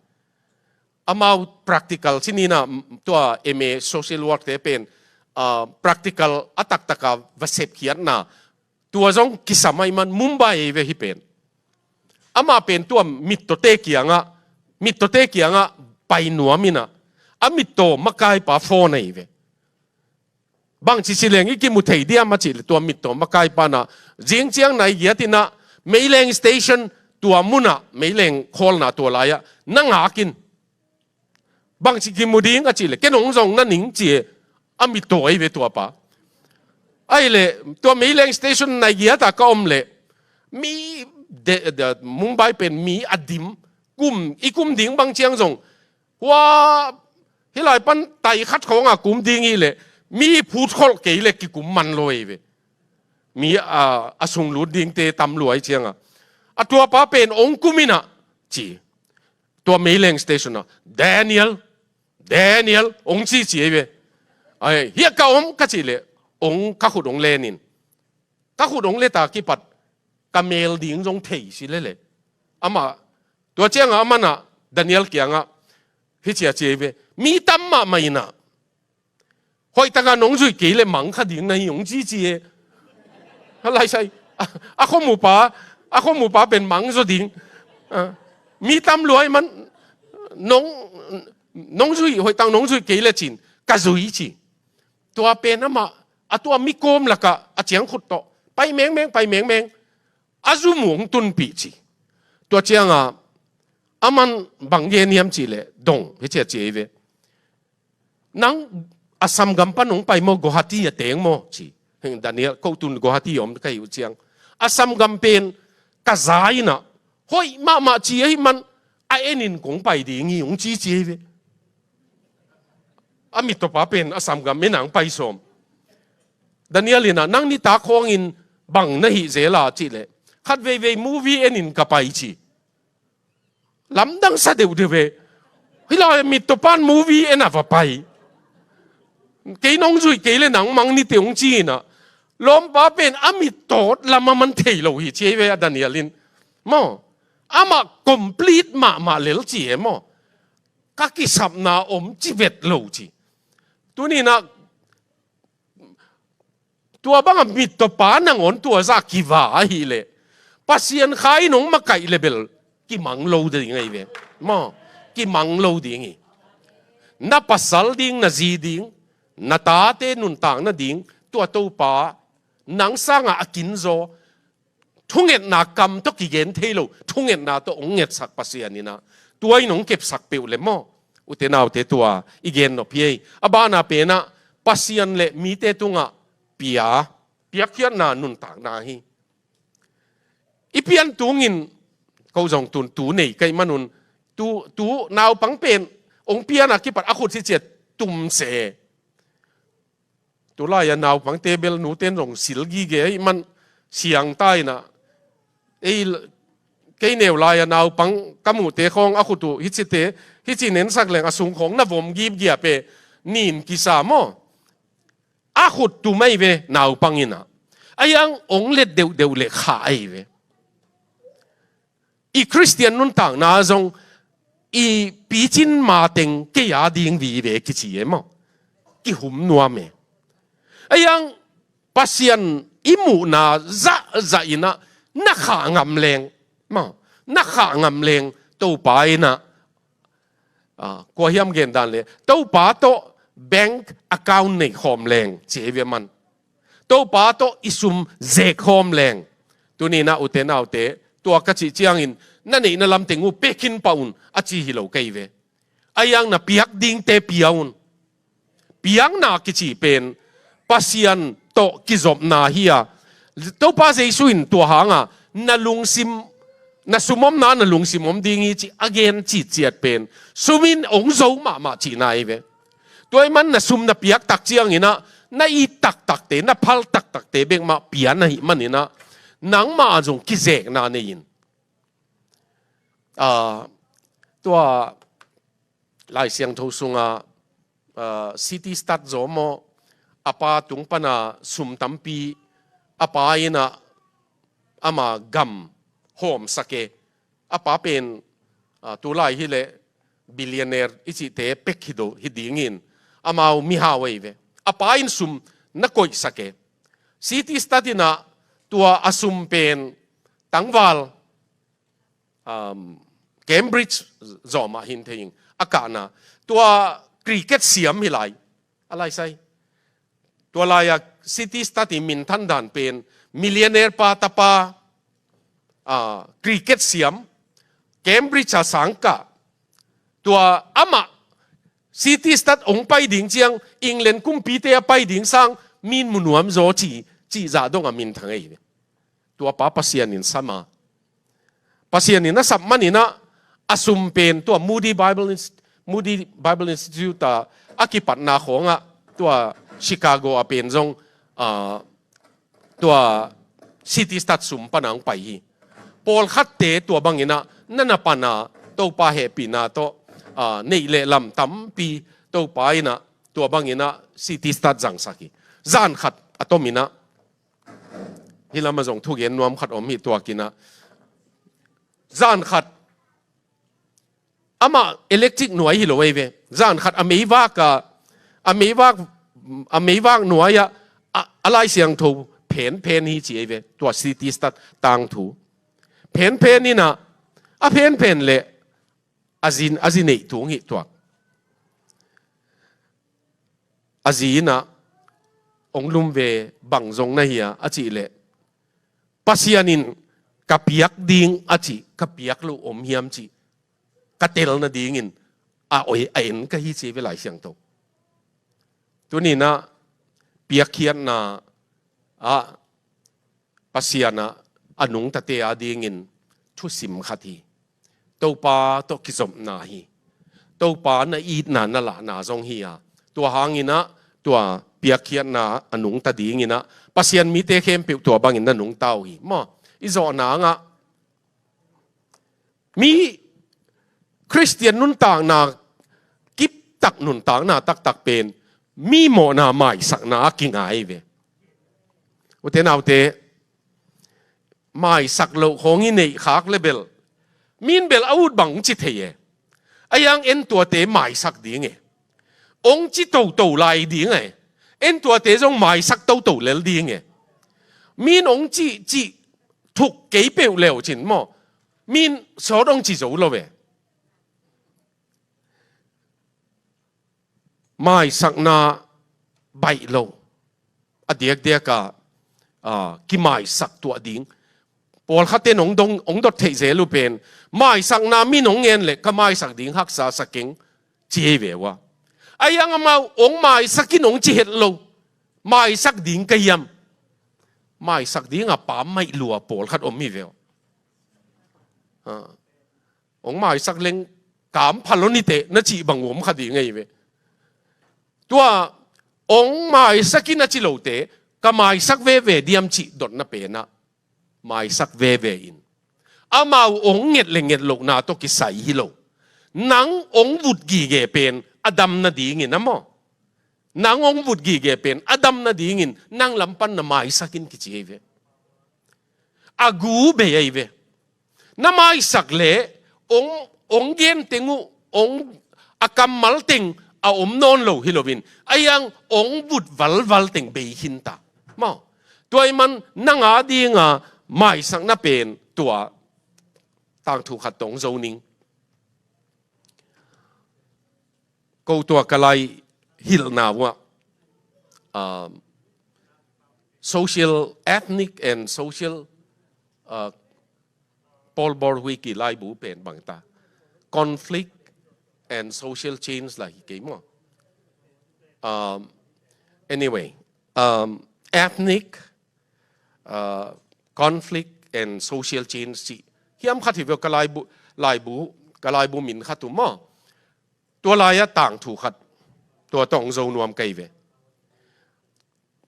Amau practical, ci ni in ah, tua M A social work te pen, ah, practical a taktak a va sepkhiatna, tua zong kisam ahih man Mumbai ei ve hih pen. Amah pen tua mittawte kiangah, mittawte kiangah pai nuam in ah, a mittaw makaipa phone ei ve. Bangci ci leng i kimu thei diam a cih leh, tua mittaw makaipa in ah, zing ciang nai giat in ah, Meileng station tua mun ah, Meileng khawlna tua lai ah na ngak in. Bangci kimu ding a cih leh, ken hong zong na ning ci e, a mittaw ei ve tua pa. Ahih leh, tua Meileng station nai giat ah ka om leh, mi de, de, Mumbai pen mi a dim, kum, i kum ding bang ciang zong, hua, hih lai pan tai khat khawng a kum ding hi leh, mi phut kholh kei leh kikum man lo ei ve. Mi a, a sung lut dingte tam lua ahih ciang a. A tua pa pen hong kum in ah, ci. Tua Meileng station ah, "Daniel, Daniel," hong cici ei ve. Ai, "Hiah ka om," ka cih leh, hong ka khut hong len in. Ka khut hong let a kipat, ka mel ding zong thei si lel e. Amah, tua ciang a aman ah, Daniel kiangah, hih ci a ci ei ve. "Mi tam mahmah in ah, hoih tak a nong zuih kei leh mang kha ding na hi," hong cici e. A lai sai, a, a khuamupa, a khuamupa pen mang zaw ding. Ah, mi tam lua ahih man, nong, nong zuih, hoih tak nong zuih kei lecin, ka zui ci. Tua pen amah, a tua mi kawm lakah, a ciangkhut tawh, pai mengmeng, pai mengmeng, a zum uh hong tunpih ci. Tua ciang a, aman bang gen hiam cih leh, dong, hih ci a ci ei ve. "Nang Assam gam pan hong pai maw, Guwahati a teng maw?" ci. Heng Daniel, ko tun Guwahati om ka hih uh ciang. "Assam gam pen ka za in ah, hoih mahmah ci ahih man, a en in kong pai ding hi," hong cici ei ve. a mittawpa pen a samgam en ang pai sawm. Daniel in ah, "Nang nitak khawngin bang na hih zel a?" cih leh, "Khat veivei movie enin ka pai," ci. Lamdang sa deuhdeuh ve. Hih lai mittawpa'n movie en a va pai. "Kei nong zuih kei leh nangmang ni teh," hong ci in ah, lawmpa pen a mittawt lam a man thei lo hi ci ei ve a Daniel in. Maw, amah complete mahmah lel ci e maw. Ka kisapna om ci vet lo ci. Tuni in ah, tua bang a mittawpa nangawn tua zah kiva ahih leh, Pasian Kha in hong makaih leh bel kimang lo ding ahi ve. Maw, kimang lo ding hi. Na pasal ding, na zi ding, na tate nuntakna ding, tua Topa nang sangah a kinzaw, thungetna kam tawh kigen thei lo, thungetna tawh hong ngetsak Pasian in ah, tua in hong kepsak peuh leh maw, ute naute, tua i gen nop hi ei. A bana pen ah, Pasian leh mite tungah pia, piakkhiatna nuntakna hi. I pian tungin, ko zong tun tu nei ka hih manun, tu, tu naupang pen hong pian a kipat a khut hi ciat tum se. Tulai a naupangte bel nute'n zong sil gige ahih man siang ta in ah. Ei, kei neu lai a naupang ka muhte khawng a khut uh hih cite, hih ci nensak leng a sung khawng na vom gipgiap e, nin kisa maw. A khut tum ahi ve naupang in ah. Ahi hang hong let deuhdeuh leh khah ahi ve. I Khristian nuntakna zong i picin mateng kei a ding vive kici e maw. Kihum nuam e. Ahi hang Pasian i muhna zahzah in ah na khah ngam leng maw, na khah ngam leng Topa in ah, ah, kua hiam gen dan leh, Topa tawh bank account nei khawm leng ci ei ve man. Topa tawh i sum zek khawm leng. Tuni in ah, ute naute, tua ka cih ciangin na neihna lamteng uh pia khin pah un a ci hi lo ka hi ve. Ahi hang na piak dingte pia un. Piakna kici pen Pasian tawh kizopna hi a, Topa Jesu in tua hang a na lungsim, na sum omna na lungsim om ding hi ci a gen citciat pen sum in hong zo mahmah cihna hi ve. Tua ahih man na sum na piak tak ciangin ah, na it taktakte, na phal taktakte bek mah pia na hih manin ah, nangmah zong kizekna nei in. Ah, tua Lai Siangtho sungah, ah, C T Studd zaw maw, a pa tung pana sum tampi, a pa in ah ama gam hawmsak e. A pa pen, ah, tulai hi leh billionaire i cihte pek hi do, hi dingin, amau mihau ahi ve. A pa in sum na koihsak e. C T Studd in ah tua a sum pen tangval, um, Cambridge zawh mah hi thei ing, a kahna. Tua cricket siam hi lai, a lai sai. Tua lai-a C T Studd i minthan dan pen, millionaire pa tapa, ah, cricket siam, Cambridge a sang kah. Tua amah C T Studd hong pai ding ciang, England kumpite a pai ding sang, mi'n mu nuam zaw ci, cih zah dong a minthang ahi ve. Tua pa Pasian in sam a. Pasian in a sap manin ah, a sum pen tua Moody Bible Inst-, Moody Bible Institute a, a kipatna khawngah, tua Chicago a pen zong, ah, tua C T Studd sum pana hong pai hi. Pawlkhatte tua bangin ah, na na pana Topa hehpihna tawh, ah, neih leh lam tampi Topa in ah, tua bangin ah C T Studd zangsak hi. Zan khat a tomin ah, hih lamah zong thugen nuam khat om hi tuakin ah. Zan khat, amah electric nuai hi lo ahi ve. Zan khat a meivak a, a meivak, a meivak nuai-ah, a, a Lai Siangtho phenphen hi ci ahi ve. Tua C T Studd tangthu. Phenphen in ah, a phenphen leh, a zin, a zi neih tung hi tuak. A zi in ah, hong lum ve, bang zong na hia, a cih leh, Pasian in ka piak ding a cih, ka piak loh om hiam cih, ka tel nadingin, a oi, a en ka hi ci ve Lai Siangtho. Tuni in ah, piakkhiatna ah, Pasian ah, a nungtate a dingin thusim khat hi. Topa tawh kizopna hi. Topa na itna na lahna zong hi a. Tua hangin ah, tua piakkhiatna a nungta dingin ah, Pasian mite khempeuh tua bangin na nungta uh hi. Maw, i zawh nangah mi Khristian nuntakna, kiptak nuntakna taktak pen mi mawhna maisakna a kingai ve. Ute naute, maisak loh khawng i neih khak le bel, min bel a ut bang ci thei e. A yang en tuate maisak ding e. Ong ci toto lai ding e. En tuate zong maisak toto lel ding e. Min ong ci, ci thuk kei peuh leu cin maw, min sawt ong ci zo lo e. Maisakna baih lo. A diakdiak a, a, kimaisak tuah ding. Pawlkhatte nong dong, ong dot theih zel uh pen, maisakna min ong ngen le ka maisak ding haksa sa keng ci ei ve ua. A yang amau ong maisak in ong ci het lo. Maisak ding ka hiam? Maisak ding a pam maih lua pawlkhat om hi ve ua. A. Ong maisak leng kam phalo nite na cih bang om kha ding ei ve. Tua ong maisak in a ci lote, ka maisak veve diam cih dotna penah maisak veve in. Amau ong nget le nget lohna tawh kisai hi lo. Nang ong vut gige pen a damna dingin a maw. Nang ong vut gige pen a damna dingin nang lam pan na maisak in kici ei ve. A gu bei ei ve. Na maisak le ong, ong gen teng uh, ong a kammal teng a om nawn lo hi loin, a yang ong vut valval teng bei khin ta. Maw, tua i man nang a dinga maisakna pen tua tangthu khat tawh ong zo ning. Ko tua ka lai hilhna uah, um, social, ethnic and social, uh, Paul Borwick i laibu pen bang ta. Conflict and social change lah hi kei maw. Um, anyway, um, ethnic, uh, conflict and social change ci hiam khat hi ve ka laibu, laibu, ka laibu min khat uh maw. Tua lai-ah tangthu khat tua tawh ong zo nuam kei ve.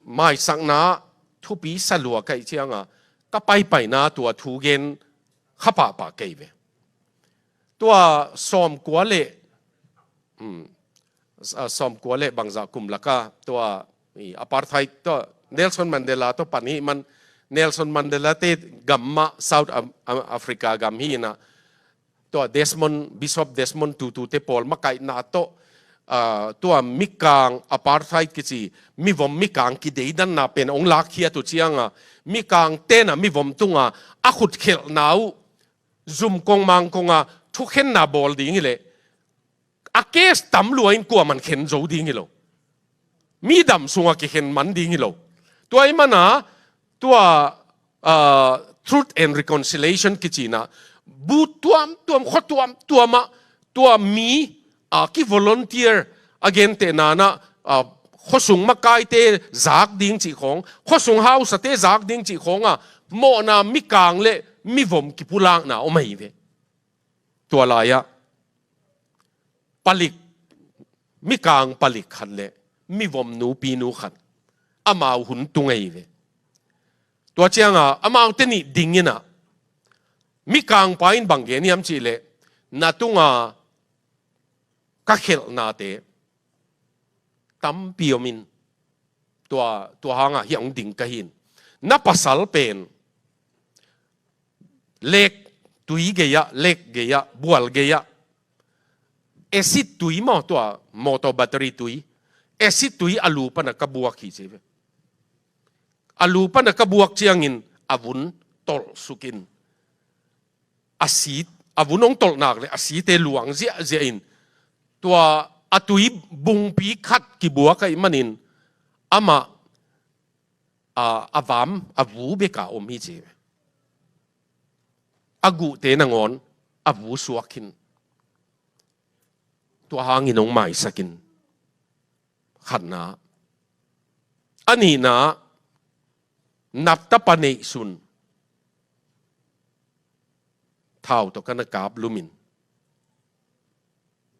Maisakna thupi sa lua kei cianga ka paipaina tua thu gen kha pahpah kei ve. Tua sawmkua le, hmm, a, sawmkua le bangzah kum laka tua, i, apartheid tua Nelson Mandela tua pan hi man, Nelson Mandela te gam mah South Am-, Am-, Africa gam hi inah, tua Desmond, Bishop Desmond Tutu te pawl makaihna tawh, ah, tua mikang apartheid kici, mivom mikang kideidanna pen ong lakkhiat uh cianga, mikang tenah mivom tunga a khutkhelhna uh zum kong mang konga thukhenna bawl ding hileh, a case tam lua in kuaman khen zo ding hi lo. Mi dam sunga kikhen man ding hi lo. Tua i mana, tua, ah, Truth and Reconciliation kicina, bu tuamtuam, khua tuamtuamah, tua mi, ah, ki volunteer a gentehna na, ah, khuasung makaite zak ding cih khawng, khuasung hausate zak ding cih khawnga, mawhna mikang le mivom kipulakna om ahi ve. Tua lai-ah palik, mikang palik khat le mivom nupinu khat amau hun tung ahi ve. Tua cianga amaute nih dinginah mikangpa in bang gen hiam cihleh, na tunga ka khelhnate tampi omin, tua, tua hangah hiah hong ding ka hin. Na pasal pen lek tui gei-ah, lek gei-ah, bual gei-ah, acid tui maw, tua motor battery tui, acid tui a lu pana ka buak hi ci ve. A lu pana ka buak ciangin a vun tolh sukin, a si, a vun hong tolhnak le a site luang ziahziah in, tua a tui bungpi khat kibuak ahih manin amah, a, a vam, a vu beka om hi ci. A guhte nangawn a vu suak khin. Tua hangin hong maisakin. Khatna. A nihna, nap tapa neihsun thau tawh ka na kap lumin,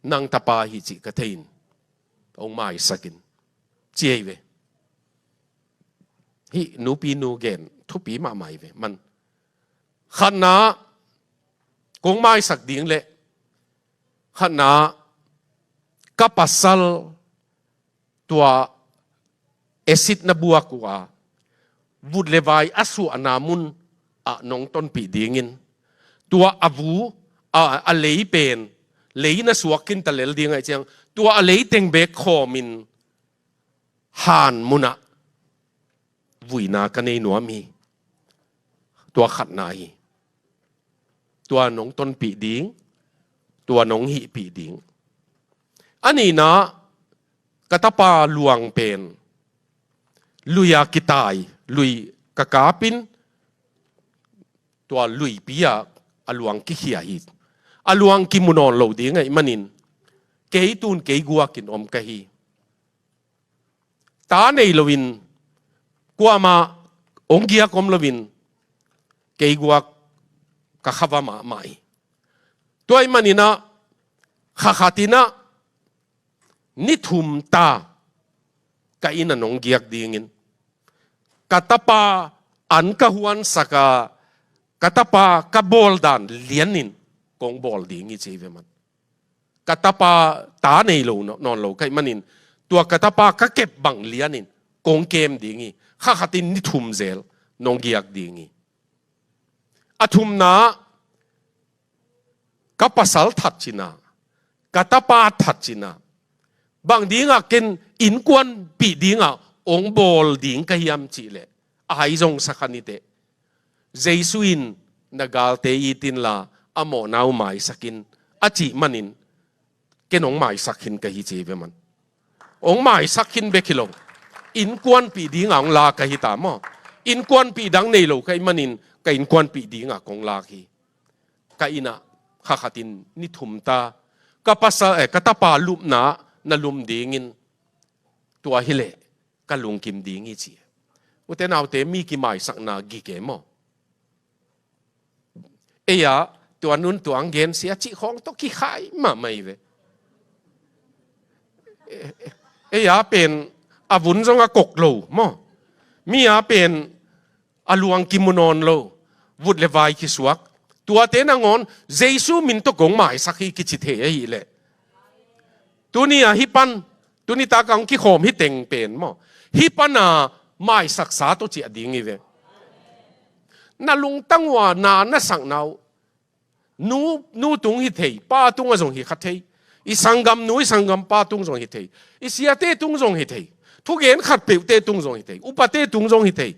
nang tapa hi cih ka thei in, hong maisak in, ci ei ve. Hih nupi nu gen thupi mahmah ei ve. Man, khatna kong maisak ding leh, khatna ka pasal tua acid na buak uh a, vut le vai a suahna mun ah nong tonpih dingin, tua a vu, a, a lei pen, lei na suak khin ta lel ding ahih ciang, tua a lei teng bek khawmin han munah vuina ka nei nuam hi. Tua khatna hi. Tua nong tonpih ding, tua nong hihpih ding. A nihna, ka tapa luang pen lui-a kitai, lui ka kapin, tua luipi-ah a luang kikhia hi. A luang kimu nawn lo ding ahih manin, kei tun kei guakin om ka hi. Ta nei loin, kuamah hong giak om loin, kei guak ka kha va mahmah hi. Tua ahih manin ah, kha khatin ah, ni thum ta ka inn ah nong giak dingin, ka tapa an ka huansak a, ka tapa ka bawl dan lianin kong bawl ding hi, ci ei ve man. Ka tapa ta nei lo, nawn lo ka hih manin, tua ka tapa ka kep bang lianin kong kem ding hi. Kha khatin ni thum zel nong giak ding hi. A thumna, ka pasal that cin a, ka tapa that cin a, bang dingah ken innkuanpih dingah hong bawl ding ka hiam cih leh, a hai zong sa kha ni teh. Jesu in, na galte it inla, a mawhna uh maisak in, a cih manin, ken hong maisak khin ka hi, ci ei ve man. Hong maisak khin bek hi lo. Innkuanpih dingah hong lak ka hi ta maw. Innkuanpih dang nei lo ka hih manin, ka innkuanpih dingah kong lak hi. Ka inn ah kha khatin ni thum ta, ka pasal, eh, ka tapa lupna na lum dingin, tua hi leh ka lungkim ding hi, ci. Ute naute, mi kimaisakna gige maw. Ei-a, tua nun tua ang gen sia cih khawng tawh kikhai mahmah ei ve. Ei-a pen a vun zong a kok lo maw. Mi-a pen a luang kimu nawn lo, vut le vai kisuak. Tuate nangawn Jesu min tawh kong maisak hi kici thei ahih leh, tuni-a hih pan, tuni tak a hong kikhawm hih teng pen maw, hih pan a maisaksa tawh ciah ding hi ve. Na lungtang uh a na na sakna uh, nu, nu tung hi thei, pa tungah zong hi kha thei. I sanggamnu, i sanggampa tung zong hi thei. I siate tung zong hi thei. Thugen khat peuhte tung zong hi thei. Upate tung zong hi thei.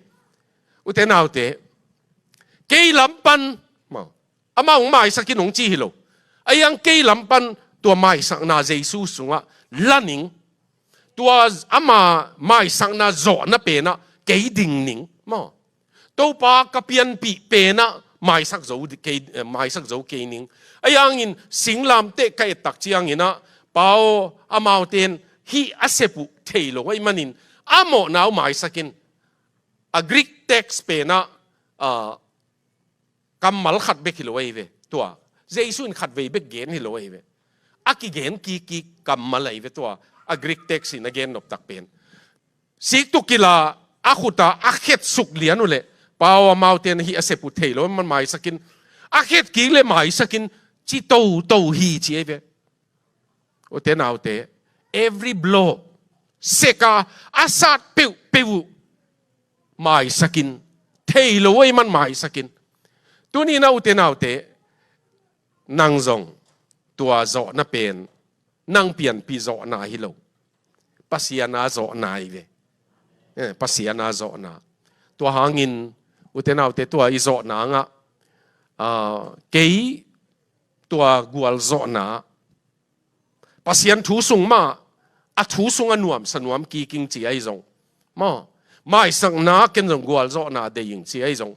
Ute naute, kei lam pan maw, amah hong maisak in hong ci hi lo. Ahih hang kei lam pan tua maisakna Jesu sungah la ning. Tua ama maisakna zawhna penah kei ding ning maw. Topa ka pianpih penah maisak zo kei, eh, maisak zo kei ning. Ahih hangin singlamteh ka et tak ciangin ah, Pa aw, amaute in hih a sep uh thei lo ahih manin, a mawhna uh maisak in. A Greek text penah, ah, kammal khat bek hi lo ahi ve. Tua Jesu in khat vei bek gen hi lo ahi ve. A kigen kikkik kammal ahi ve tua, a Greek text in a gen noptak pen. Sik tuk kila, a khut a a khet suk lian uh leh, Pa aw, amaute in hih a sep uh thei lo ahih man maisak in. A khet kik leh maisak in, ci toto hi ci ahi ve. Ute naute, every blow, sek a a sat peuhpeuh uh maisak in, thei lo ahih man maisak in. Tuni-in ah ute naute, nang zong tua zawhna pen nang pianpih zawhna hi lo, Pasian a zawhna hi ve. Eh, Pasian a zawhna. Tua hangin ute naute, tua i zawhna hangah, ah, kei tua gualzawhna, Pasian thu sung mah, a thu sung a nuamsa nuam kik ing ci ahi zong, maw, maisakna ken zong gualzawhna deih ing ci ahi zong,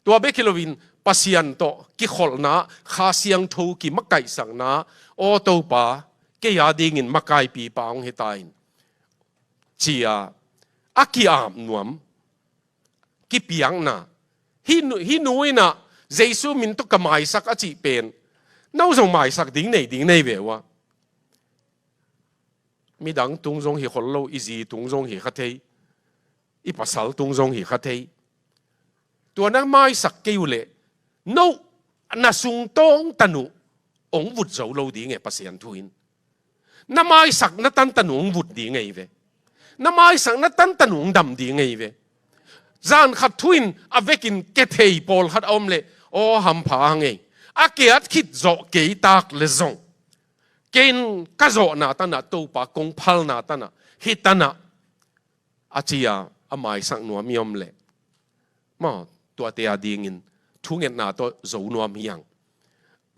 tua bek hi loin Pasian tawh kikholhna, Kha Siangtho kimakaihsakna, aw Topa, kei a dingin makaipipa hong hi ta in, ci-a a ki-ap nuam, kipiakna. Hih nu, hih nu in ah Jesu min tawh ka maisak a cih pen, no zong maisak ding nei, ding nei ve uh a. Midang tung zong hi khol lo, i zi tung zong hi kha thei, i pasal tung zong hi kha thei. Tua na maisak kei uh leh, no, na sungtawng tanu hong vut zo lo ding e, Pasian thu in. Na maisak na tantan hong vut ding ei ve. Na maisak na tantan hong dam ding ei ve. Zan khat thu in a vekin kethei pawlkhat a om leh, aw, hampha hang ei. A kiat khit zawh kei tak le zong, kei in ka zawhna tanah Topa kong phalna tanah, hih tanah, a ci a, a maisak nuam i om leh, maw, tuate a dingin thungetna tawh zo nuam hi hang.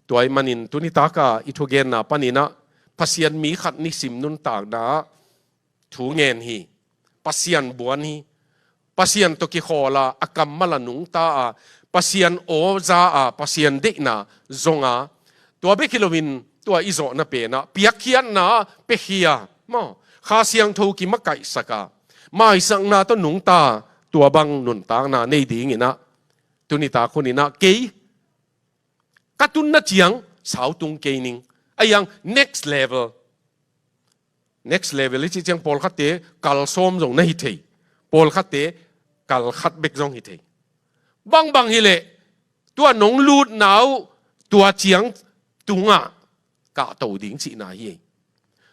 Tua ahih manin tuni taka i thugenna paninah Pasian mi khat nisim nuntakna ah thu ngen hi. Pasian buan hi. Pasian tawh kikhawl a, a kammal a nungta a, Pasian aw za a, Pasian deihna zong a, tua bek hi loin tua i zawhna penah piakkhiatna pekhia, maw, Kha Siangtho kimakaihsak a, maisakna tawh nungta, tua bang nuntakna nei dinginah tuni tak huninah kei ka tunna ciang sau tung kei ning. A iang next level. Next level i cih ciang pawlkhatte kal sawm zong na hi thei. Pawlkhatte kal khat bek zong hi thei. Bangbang hi leh, tua nong lutna uh tua ciang tungah kahto ding cihna hi.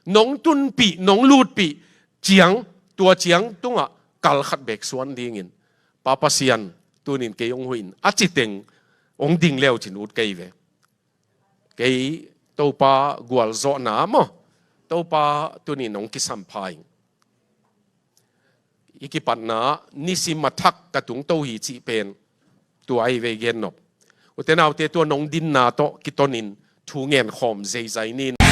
Nong tunpih, nong lutpih ciang, tua ciang tungah kal khat bek suan dingin Pa Pasian tunin kei hong huh in, a citeng hong ding leucin ut kei ve. Kei Topa gualzawhna maw, Topa tunin hong kisampha in. I kipatna nisim a thak ka tungto hi cih pen tua ahi ve i gennop. Ute naute, tua nong dinna tawh kitonin thu ngen khawm zeizai nin.